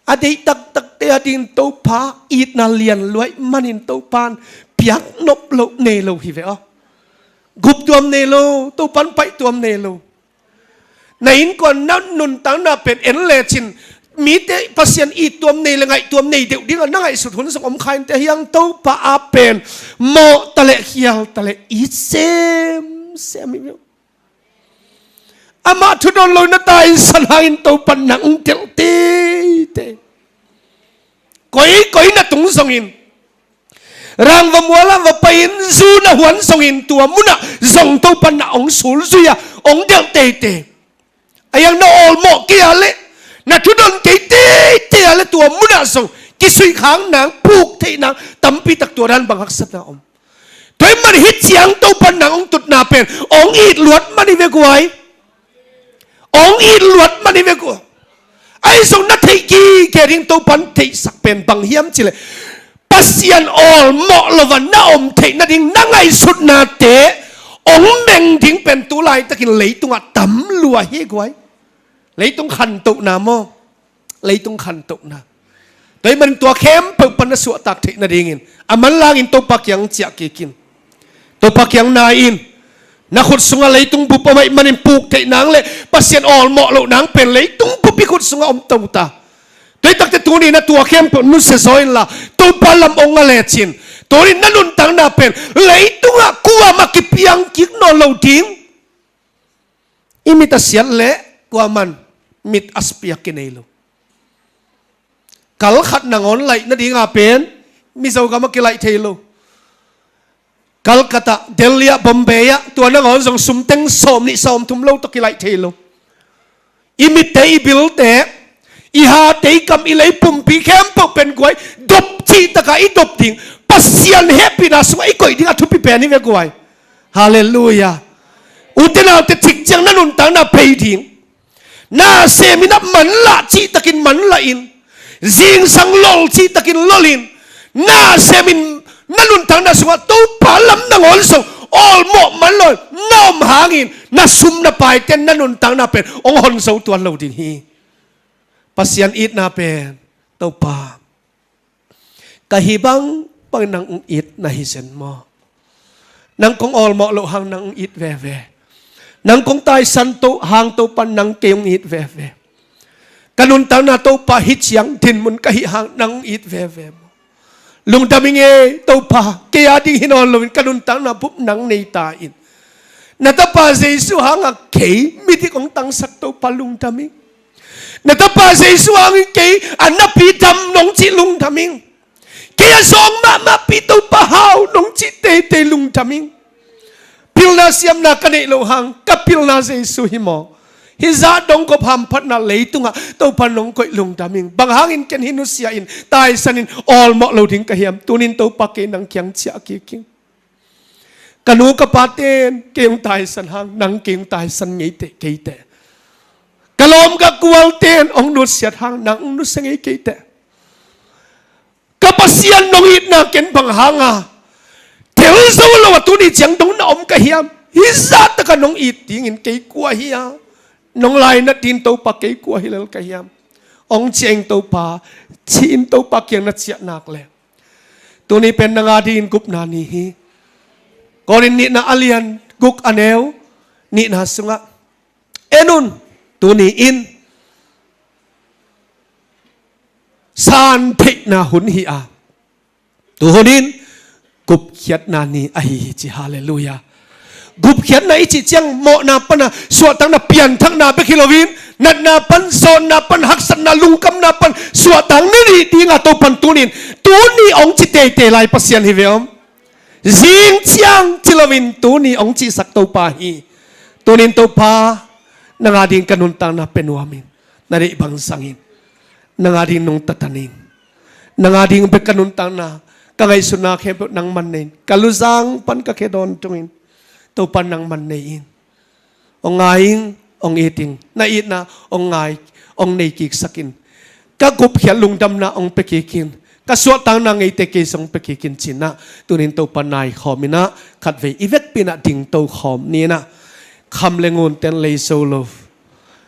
A deih taktakte a dingin Topa itna lian luai manin Topan piaknop loh nei lo hi ve aw. Guptuam nei lo, Topan paihtuam nei lo. Na innkuan na nuntakna pen en lecin mite Pasian ittuam nei le ngaihtuam nei deuh dingah na ngaihsut hun zong om kha inteh hiang Topa a pen mawh ta le khial ta le it semsem hi ve aw. Amah thudon lo na taisan hangin Topan nang delh teitei. Koi koi na tung zongin rang va mual ah va pai-in zu na huan zongin tua munah zong Topan na hong sulzui a hong delh teitei. A yang na awlmawh kei a le na thudon kei teitei a le tua munah zong kisuih khang nang puk theih nang tampi tak tua dan bang haksatna om. Tua ahih man hih ciang Topan nang hong tutna pen hong it luat man hi ve guai. Hong it luat man hi ve guai. Ahi zong na theih gige ding Topan theihsak pen bang hiam cileh Pasian awlmawh lo a na om theih nading na ngaihsutnate hong meng ding pen tu laitakin leitungah tam lua hi guai. Leitung khantohna maw? Leitung khantohna. Tua ahih manin tua khempeuh pan na suahtak theih nadingin a manlangin Topa kiang ciah kik in. Topa kiang nai in. Na khut sungah leitung bup om ahih manin puk theih nang le Pasian awlmawh loh nang pen leitung bup i khut sungah om to ta. Tua ahih takte tuni na tua khempeuh nusia zaw inla Topa lam hong a lecin tuni na nuntakna pen leitungah kuamah kipiang kik nawn lo ding. I mit a siat leh kuaman mit a spia kinei lo. Kal khat nangawn laih nadinga pen Mizo gamah kilaih thei lo. Calcutta, Delhi ah, Bombay ah tua nangawn zong sumteng sawm nih sawm thum lo tawh kilaih thei lo. I mitte i bilte i hate i kam i lei pumpi khempeuh pen guai dop cihtakah i dop ding Pasian hehpihna sungah i koih ding a thupi pen hi ve guai. Halleluiah. Ute naute cik ciang na nuntakna phei ding. Na semin a manlah cihtakin manlahin zingsang lol cihtakin lolin na semin na nuntakna sungah Topa lam nangawn zong awlmawh man lo na om hangin na sum na paiten na nuntakna pen hong hon zo tuan lo ding hi. Pasian itna pen Topa ka hi bangbang nang hong it na hi zen maw? Nang kong awlmawh loh hang nang hong it veve. Nang kong taisan to hang Topa nang kei hong it veve. Ka nuntakna Topa hih ciang dinmun ka hih hang nang hong it veve maw? Lungdam ing ei Topa kei a ding hi nawn loin ka nuntakna bup nang nei ta in. Na tapa Jesu hangah kei midik hong tangsak Topa lungdam ing. Na tapa Jesu hangin kei a napi dam nong cih lungdam ing. Kei a zawng mahmahpi Topa hau nong cih teitei lungdam ing. Pilna siamna ka neih loh hang ka pilna Jesu hi maw? Hih zah dongkop hamphatna leitungah Topa nong koih lungdam ing. Bang hangin ken hih nusia in taisan in awlmawh lo ding ka hiam? Tunin Topa kei nang kiang ciah kik ing. Ka nu ka paten kei hong taisan hang nang kei hong taisan ngeiteh keiteh. Ka lawm ka kualten hong nusiat hang nang hong nusia ngei keiteh. Ka Pasian nong itna ken bang hanga tel zo lo a tuni ciang dong na om ka hiam? Hih zahtakah nong it dingin kei kua hi a nong lainat ding Topa kei kua hi lel ka hiam? Hong ciah ing Topa, ci-in Topa kiang na ciah nak le. Tuni pen nang a dingin gupna ni hi. Korin nihna a lian guk a neu nihna sungah, en un, tuni in santheihna hun hi a, tu hun in gupkhiatna ni ahi hi ci. Halleluiah. Gupkhiatna i cih ciang mawhna pana suahtakna pianthakna bek hi loin, natna pan, zawnna pan, haksatna, lungkhamna pan suahtak ni nih dinga Topan tunin, tuni ong ci teitei lai Pasian hi ve om. Zing ciang ci loin tuni ong cihsak Topa hi. Tunin Topa, nang a ding ka nuntakna pe nuam in, na deih bang zangin. Nang a ding nungta tanin, nang a ding bek ka nuntakna, ka ngaihsutna khempeuh nangman nei in. Ka luzang pan ka khe dawn tungin Topa nangman nei in. Ong ngai ing, ong it ing. Na itna ong ngai, ong nei kiksak in. Ka gupkhiat lungdamna ong pia kik in. Ka suahtakna ngeite kei zong pia kik in ci-in ah, tunin Topa nai khawm in ah, khatvei i vekpi in ah dingto khawm ni in ah. Kham le ngunten lei zo lo,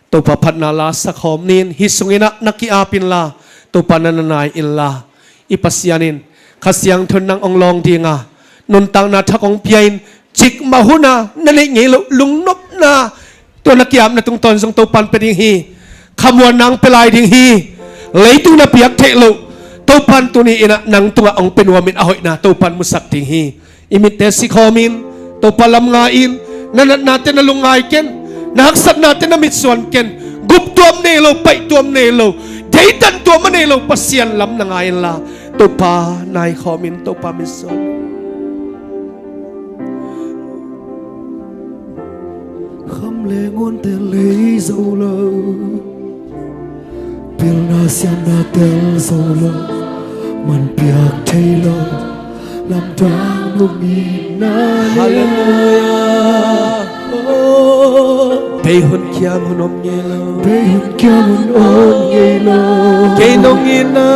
Topa phatna la sa khawm ni in. Hih sungin ah na ki-ap inla, Topa na na nai inla, i Pasian in Kha Siangtho in nang ong lawng ding a, nuntakna thak ong pia in. Cikmah hun a na neih ngei loh lungnopna, tua na ki-apna tungtawn zong Topan pia ding hi. Khamuanna ong pia lai ding hi. Leitung na piak theih loh Topan tuni in ah nang tungah ong pia nuam in, a hoihna Topan musak ding hi. I mitte si khawm in, Topa lam ngai in. Na natnate na lungngai ken, na haksatnate na mitsuan ken. Guptuam nei lo, paihtuam nei lo, deidan tuam a nei lo Pasian lam na ngai inla, Topa nai khawm in, Topa mitsuan. Kham le ngunte lei zo lo, pilna siamna tel zo lo, man piak thei lo, lamdang nung itna lian. Halleluiah. Oh. Bei hun kiam hun om ngei lo. Bei hun kiam hun om ngei lo. Kei nong itna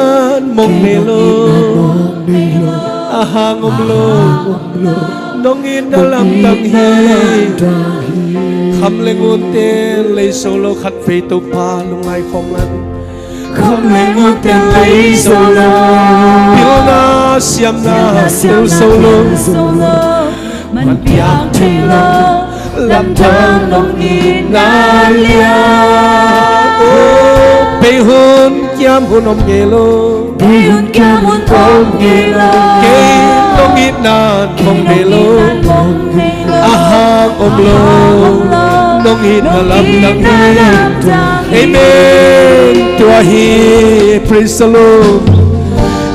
mong nei lo. Kei nong itna mong nei lo. A hang om lo. A hang om lo. Nong itna lamdang hi. Nong itna lamdang hi. Kham le ngunte lei zo lo, khatvei Topa lungngai khawm ngan. Kham le ngunte lei zo lo. Pilna siamna tel zo lo. Man piak thei lo, lamdang nong itna lian. Oh, bei hun kiam hun om ngei lo. Bei hun kiam hun om ngei lo. Kei nong itna mong nei lo. A hang om lo. Nong itna lamdang hi. Amen. Tua hi, praise the Lord.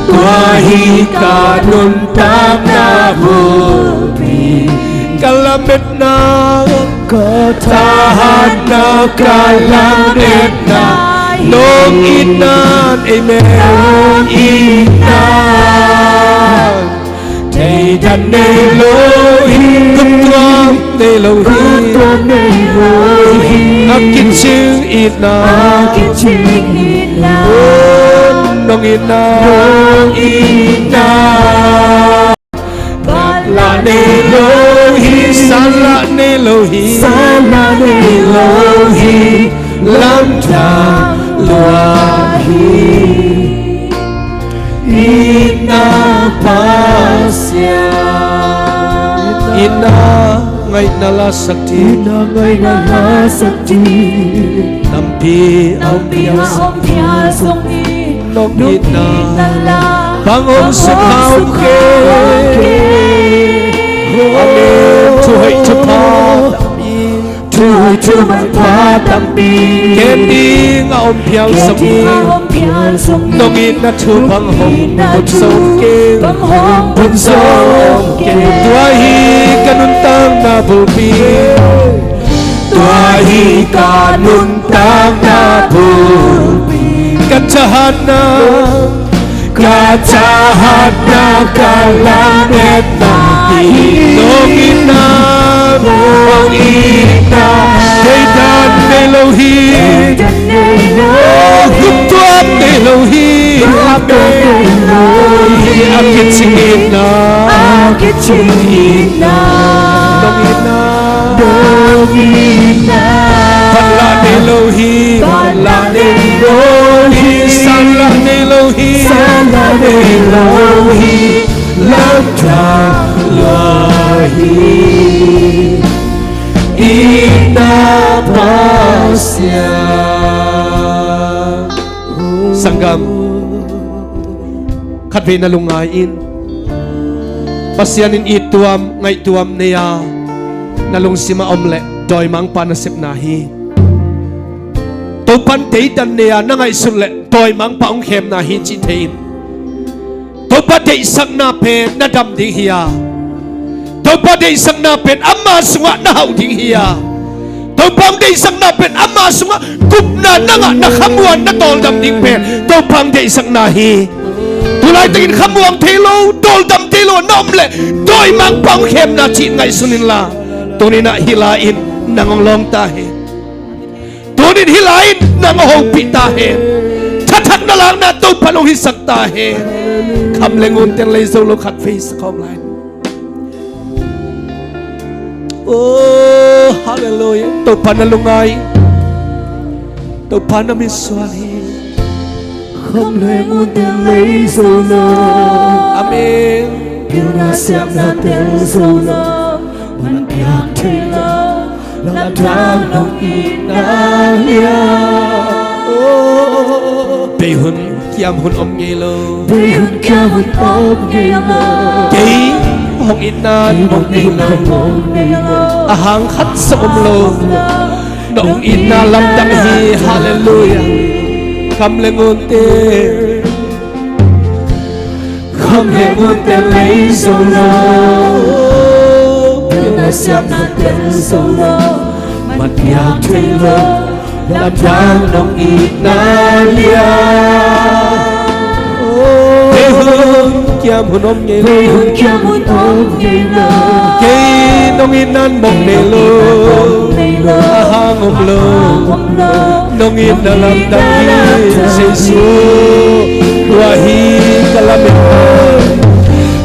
Tua hi ka nuntakna bulpi, ka lametna, ka thahatna, ka lametna, nong itna, amen, nong itna. Deidan nei lo hi. Guptuam nei lo hi. Guptuam nei lo hi. A kicing itna. A kicing itna. Oh, nong itna. Nong itna. Vanlah nei lo hi. Sanlah nei lo hi. Sanlah nei lo hi. Lamdang lua hi. Itna Pasian. Itna ngaihna lasak ding. Itna ngaihna lasak ding. Nampi a om phial zong in. Nong itna bang hong sukha om kei. Amen. Thuhoih thupha tampi. Thuhoih thumanpha tampi. Ken ding a om phial zong in. Nong itna thu bang hong put zo kei. Tua hi ka nuntakna bulpi. Tua hi ka nuntakna bulpi. Ka thahatna. Ka thahatna, ka lametna hi. Nong itna, nong itna. Deidan nei lo hi. Guptuam nei lo hi. Amen. A kicing itna. A kicing itna. Nong itna. Nong itna. Vanlah nei lo hi. Vanlah nei lo hi. Sanlah nei lo hi. Sanlah nei lo hi. Lamdang lua Itna Pasian. Sanggam, khatvei na lungngai in. Pasian in ittuam ngaihtuam nei a, na lungsim a om leh dawimangpa nasepna hi. Topan deidan nei a na ngaihsut leh dawimangpa hong khemna hi cih thei in. Topa deihsakna pen na dam ding hi a, Topa deihsakna pen ama sungah na hauh ding hi a, Topa deihsakna pen ama sungah gupna na ngah, na khamuan, na tawldam ding pen Topa deihsakna hi. Tulaitakin khamuang thei lo, tawldam thei lo na om leh dawimangpa hong khemna cih ngaihsun inla, tuninah hih lai-in nang hong lawng ta hen. Tunin hih lai-in nang hong hopih ta hen. Thathak na lakna Topa hong hisak ta hen. Kham le ngunten lei zo lo khatvei sa khawm lai. Oh, halleluiah. Topa na lungngai. Topa na mitsuan hi. Kham le ngunten lei zo lo. Amen. Pilna siamna tel zo lo. Man piak thei lo. Lamdang nong itna lian. Bei hun kiam hun om ngei lo. Bei hun kiam hun om ngei lo. Kei hong itna mong nei lo. A hang khat sa om lo. Nong itna lamdang hi. Halleluiah. Kham le ngunte. Kham le ngunte lei zo lo. Pilna siamna tel zo lo. Man piak thei lo. Lamdang nong itna lian. Bei hun kiam hun om ngei lo. Bei hun kiam hun om ngei lo. Kei nong itna mong nei lo. A hang om lo. Nong itna lamdang hi Jesu. Tua hi ka lametna.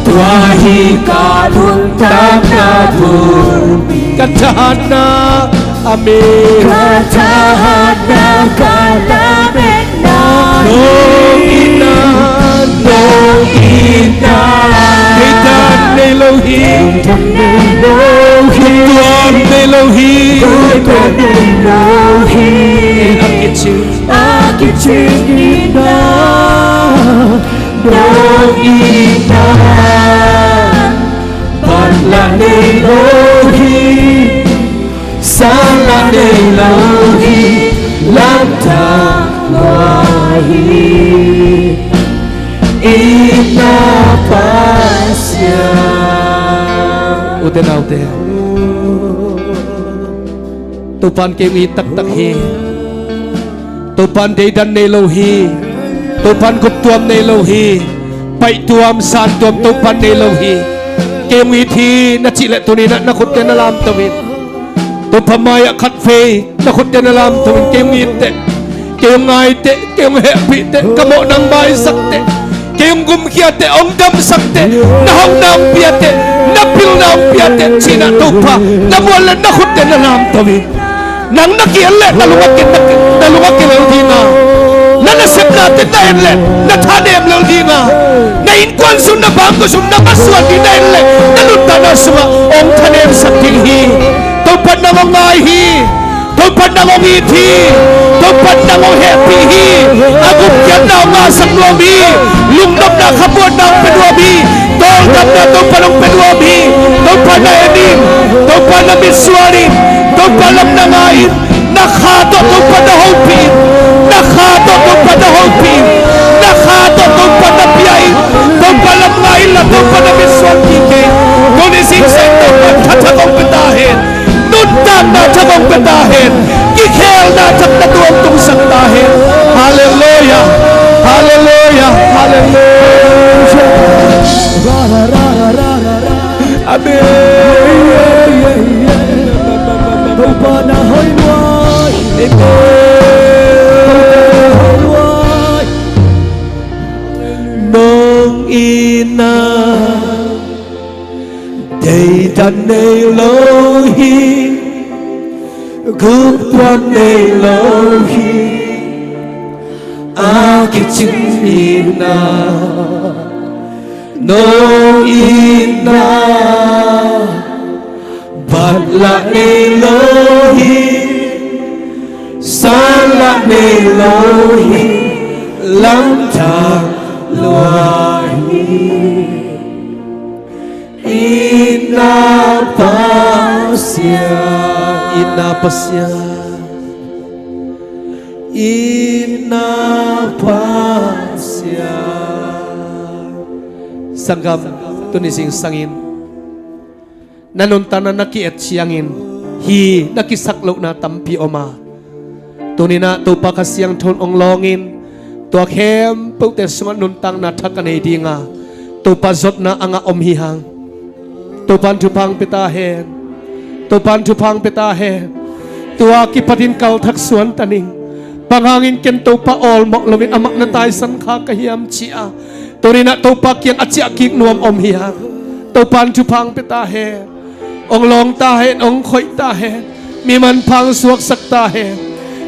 Tua hi ka nuntakna bulpi. Ka thahatna. Amen. Ka thahatna, ka lametna. Nong itna, nong itna. Deidan nei lo hi. Deidan nei lo hi. Tuam nei lo hi. Tuam nei lo hi. A kicing. A kicing itna. Nong itna. Ban la nei lo hi. Sa la nei lo hi, lamdang lua hi, itna Pasian. Ute naute, Topan kei hong it taktak hi. Topan deidan nei lo hi. Topan guptuam nei lo hi. Paihtuam santuam Topan nei lo hi. Kei hong it hi na cih leh tuni-in ah na khutte na lamto in. Topa mai-ah khatvei na khutte na lamto in. Kei hong it teh, kei hong ngai teh, kei hong hehpih teh, ka mawhna hong maisak teh, kei hong gumkhia teh, hong damsak teh, na hauhna hong pia teh, na pilna hong pia teh ci-in ah Topa na muan leh na khutte na lamto in. Nang na ki-en leh na lung a ki, na lung a kilel ding a, na nasepnate na en leh na thanem lel ding a, na innkuan sung, na bangkua sung, na masuan ding na en leh na nuntakna sungah hong thanemsak ding hi. Topa nang hong ngai hi. Topa nang hong it hi. Topa nang hong hehpih hi. A gupkhiatna hong ngahsak nuam hi. Lungnopna, khamuanna hong pia nuam hi. Tawldamna Topa nang hong pia nuam hi. Topa na en in. Topa na mitsuan in. Topa lam na ngai in. Na kha tawh Topa na hopih in. Na kha tawh Topa na hopih in. Na kha tawh Topa na pia in. Topa lam ngai inla Topa na mitsuan kik in. Tuni singseng Topa tha thak hong pia ta hen. Nuntakna thak hong pia ta hen. Kikhelna thak na tuang tungsak ta hen. Halleluiah. Halleluiah. Halleluiah. Amen. Topa na hoih luai. Amen. Topa na hoih luai. Nong itna deidan nei lo hi. Gupkhuam nei lo hi. A kicing itna, nong itna. Lah nei lo hi, san lah nei lo hi, lamdang lua hi. Itna Pasian, itna Pasian, itna Pasian. Sanggam, tuni zingsangin na nuntakna na ki-et ciangin hi na kisak lohna tampi om a, tuninah Topa Kha Siangtho in hong lawngin tua khempeuhte sungah nuntakna thak a nei dinga Topa zotna a ngah om hi hang. Topan thupha hong pia ta hen. Topan thupha hong pia ta hen. Tua kipatin kalthak suan ta ning. Bang hangin ken Topa awlmawh loin amah na taisan kha ka hiam ci-a tuninah Topa kiang a ciah kik nuam om hi hang. Topan thupha hong pia ta hen. Hong lawng ta hen, hong khoih ta hen. Mi manpha hong suaksak ta hen.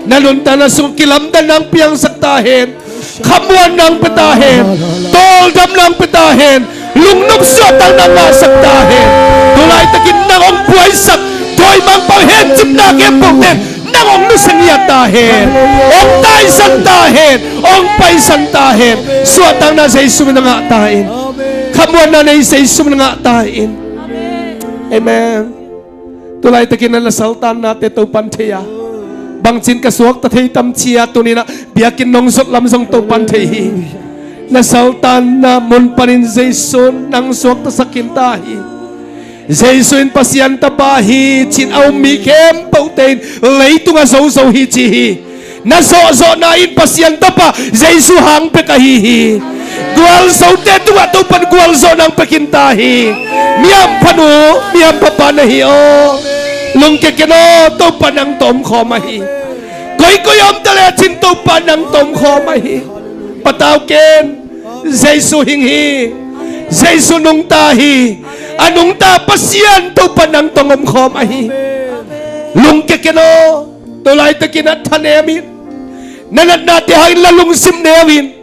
Na nuntakna sung kilamdanna hong piangsak ta hen. Khamuanna hong pia ta hen. Tawldamna hong pia ta hen. Lungnop suahtakna ngahsak ta hen. Tulaitakin nang hong buaisak dawimangpa hehcipna khempeuhte nang hong nusia ngiat ta hen. Hong taisan ta hen. Hong paisan ta hen. Suahtakna Jesu min a ngah ta in. Khamuanna nei Jesu min a ngah ta in. Amen. Tulaitakin na saltannate Topan thei a, bangcin ka suakta thei tam ci-a tuninah biakinn nong zot lam zong Topan thei hi. Na saltanna mun panin Jesu in nang suaktasak khin ta hi. Jesu in Pasian Tapa hi ci-in a um mi khempeuhte in leitung a zozo hi ci hi. Na zawhzawhna in Pasian Tapa Jesu hang bek ahi hi. Gualzote tungah Topan gualzawhna hong pia khin ta hi. Mi hampha nu, mi hampha pa na hi aw. Lungkia ken aw, Topa nang tawh omkhawm ahi. Koikoi a om ta lecin Topa nang tawh omkhawm ahi. Patau ken, Jesu hing hi. Jesu nungta hi. A nungta Pasian Topa nang tawh omkhawm ahi. Lungkia ken aw. Tulaitakin a thanem in, na natnate hangin la lungsim neu in,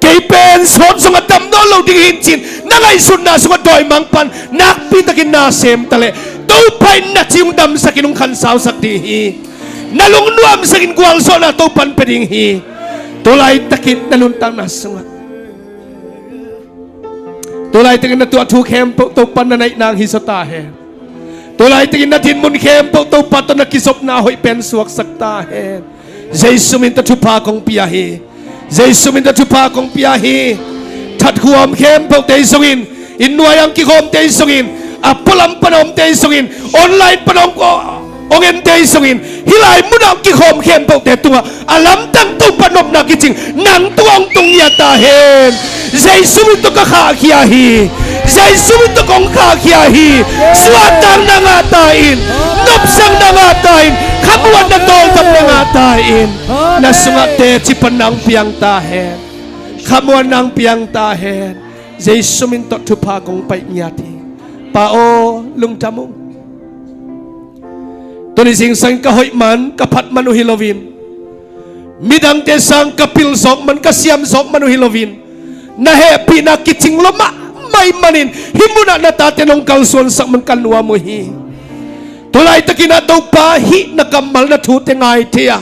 kei pen sawt zong a dam nawn lo ding hi in ci-in na ngaihsutna sungah dawimangpa'n nakpitakin na sem taleh Topa in na ci hong damsakin hong khansausak ding hi. Na lungnuamsakin gualzawhna Topa'n pia ding hi. Tulaitakin na nuntakna sungah tulaitakin na tuah thu khempeuh Topa'n na naih nang hi zaw ta hen. Tulaitakin na dinmun khempeuh Topa tawh na kizopna a hoih pen suaksak ta hen. Jesu min tawh thupha kong pia hi. Jesu min tawh thupha kong pia hi. Thatkhuam khempeuhte zongin, inn nuai-ah kikhawmte zongin, a pualam pan a omte zongin, online pan a om hong ente zongin, hih lai munah hong kikhawm khempeuhte tungah a lamdang Topa nopna kicing nang tungah hong tung ngiat ta hen. Jesu min tawh ka khahkhia hi. Jesu min tawh kong khahkhia hi. Suahtakna ngah ta in. Nopsakna ngah ta in. Khamuanna tawldamna ngah ta in. Na sungah teci panna hong piang ta hen. Khamuanna hong piang ta hen. Jesu min tawh thupha kong pai ngiat hi. Pa aw, lungdam ung. Tuni zingsang ka hoih man, ka phat man uh hi loin, midangte sang ka pil zawk man, ka siam zawk man uh hi loin, na hehpihna kicing lua mahmah ahih manin hih munah na tate nong kalsuansak man ka nuam uh hi. Tulaitakin ah Topa, hih na kammal na thute ngai thei a,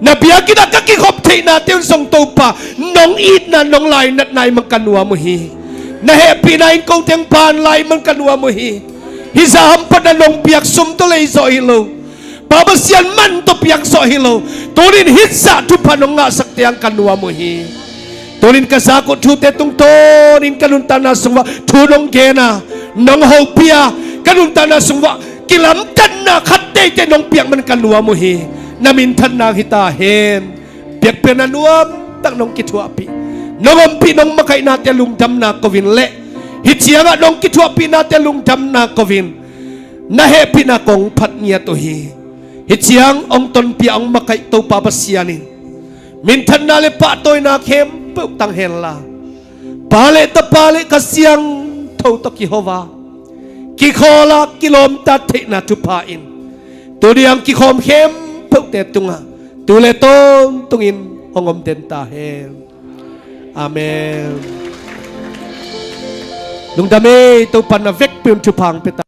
na biakinn ah ka kikhop theihnate un zong Topa, nong itna nong lainatna ahih man ka nuam uh hi. Na hehpihna in ko teng pan lai man ka nuam uh hi. Hih zah hamphatna nong piak sum tawh lei zawh hi lo, Pa Pasian man tawh piak zawh hi lo, tunin hih zah thupha nong ngahsak teng ka nuam uh hi. Tunin ka zak uh thute tungtawnin ka nuntakna sungah thu nong gen a, nong hopih a, ka nuntakna sungah kilamdanna khat teitei nong piak man ka nuam uh hi. Na minthanna hi ta hen. Biakpiakna nuamtak nong kithuahpih, nong ompih, nong makaihnate lungdamna ko in, le hih ciangah nong kithuahpihnate lungdamna ko in, na hehpihna kong phat ngiat uh hi. Hih ciang hong tonpih a hong makaih Topa Pasian in minthanna le pahtawina khempeuh tang henla, Pa le Tapa le Kha Siangtho tawh kiho a, kikhawl a, kilawmtat theihna thupha in tuni a hong kikhawm khempeuhte tungah tu le tawntungin hong om den ta hen. Amen. Lungdam ei. Topa'n a vekpi un thupha hong pia ta.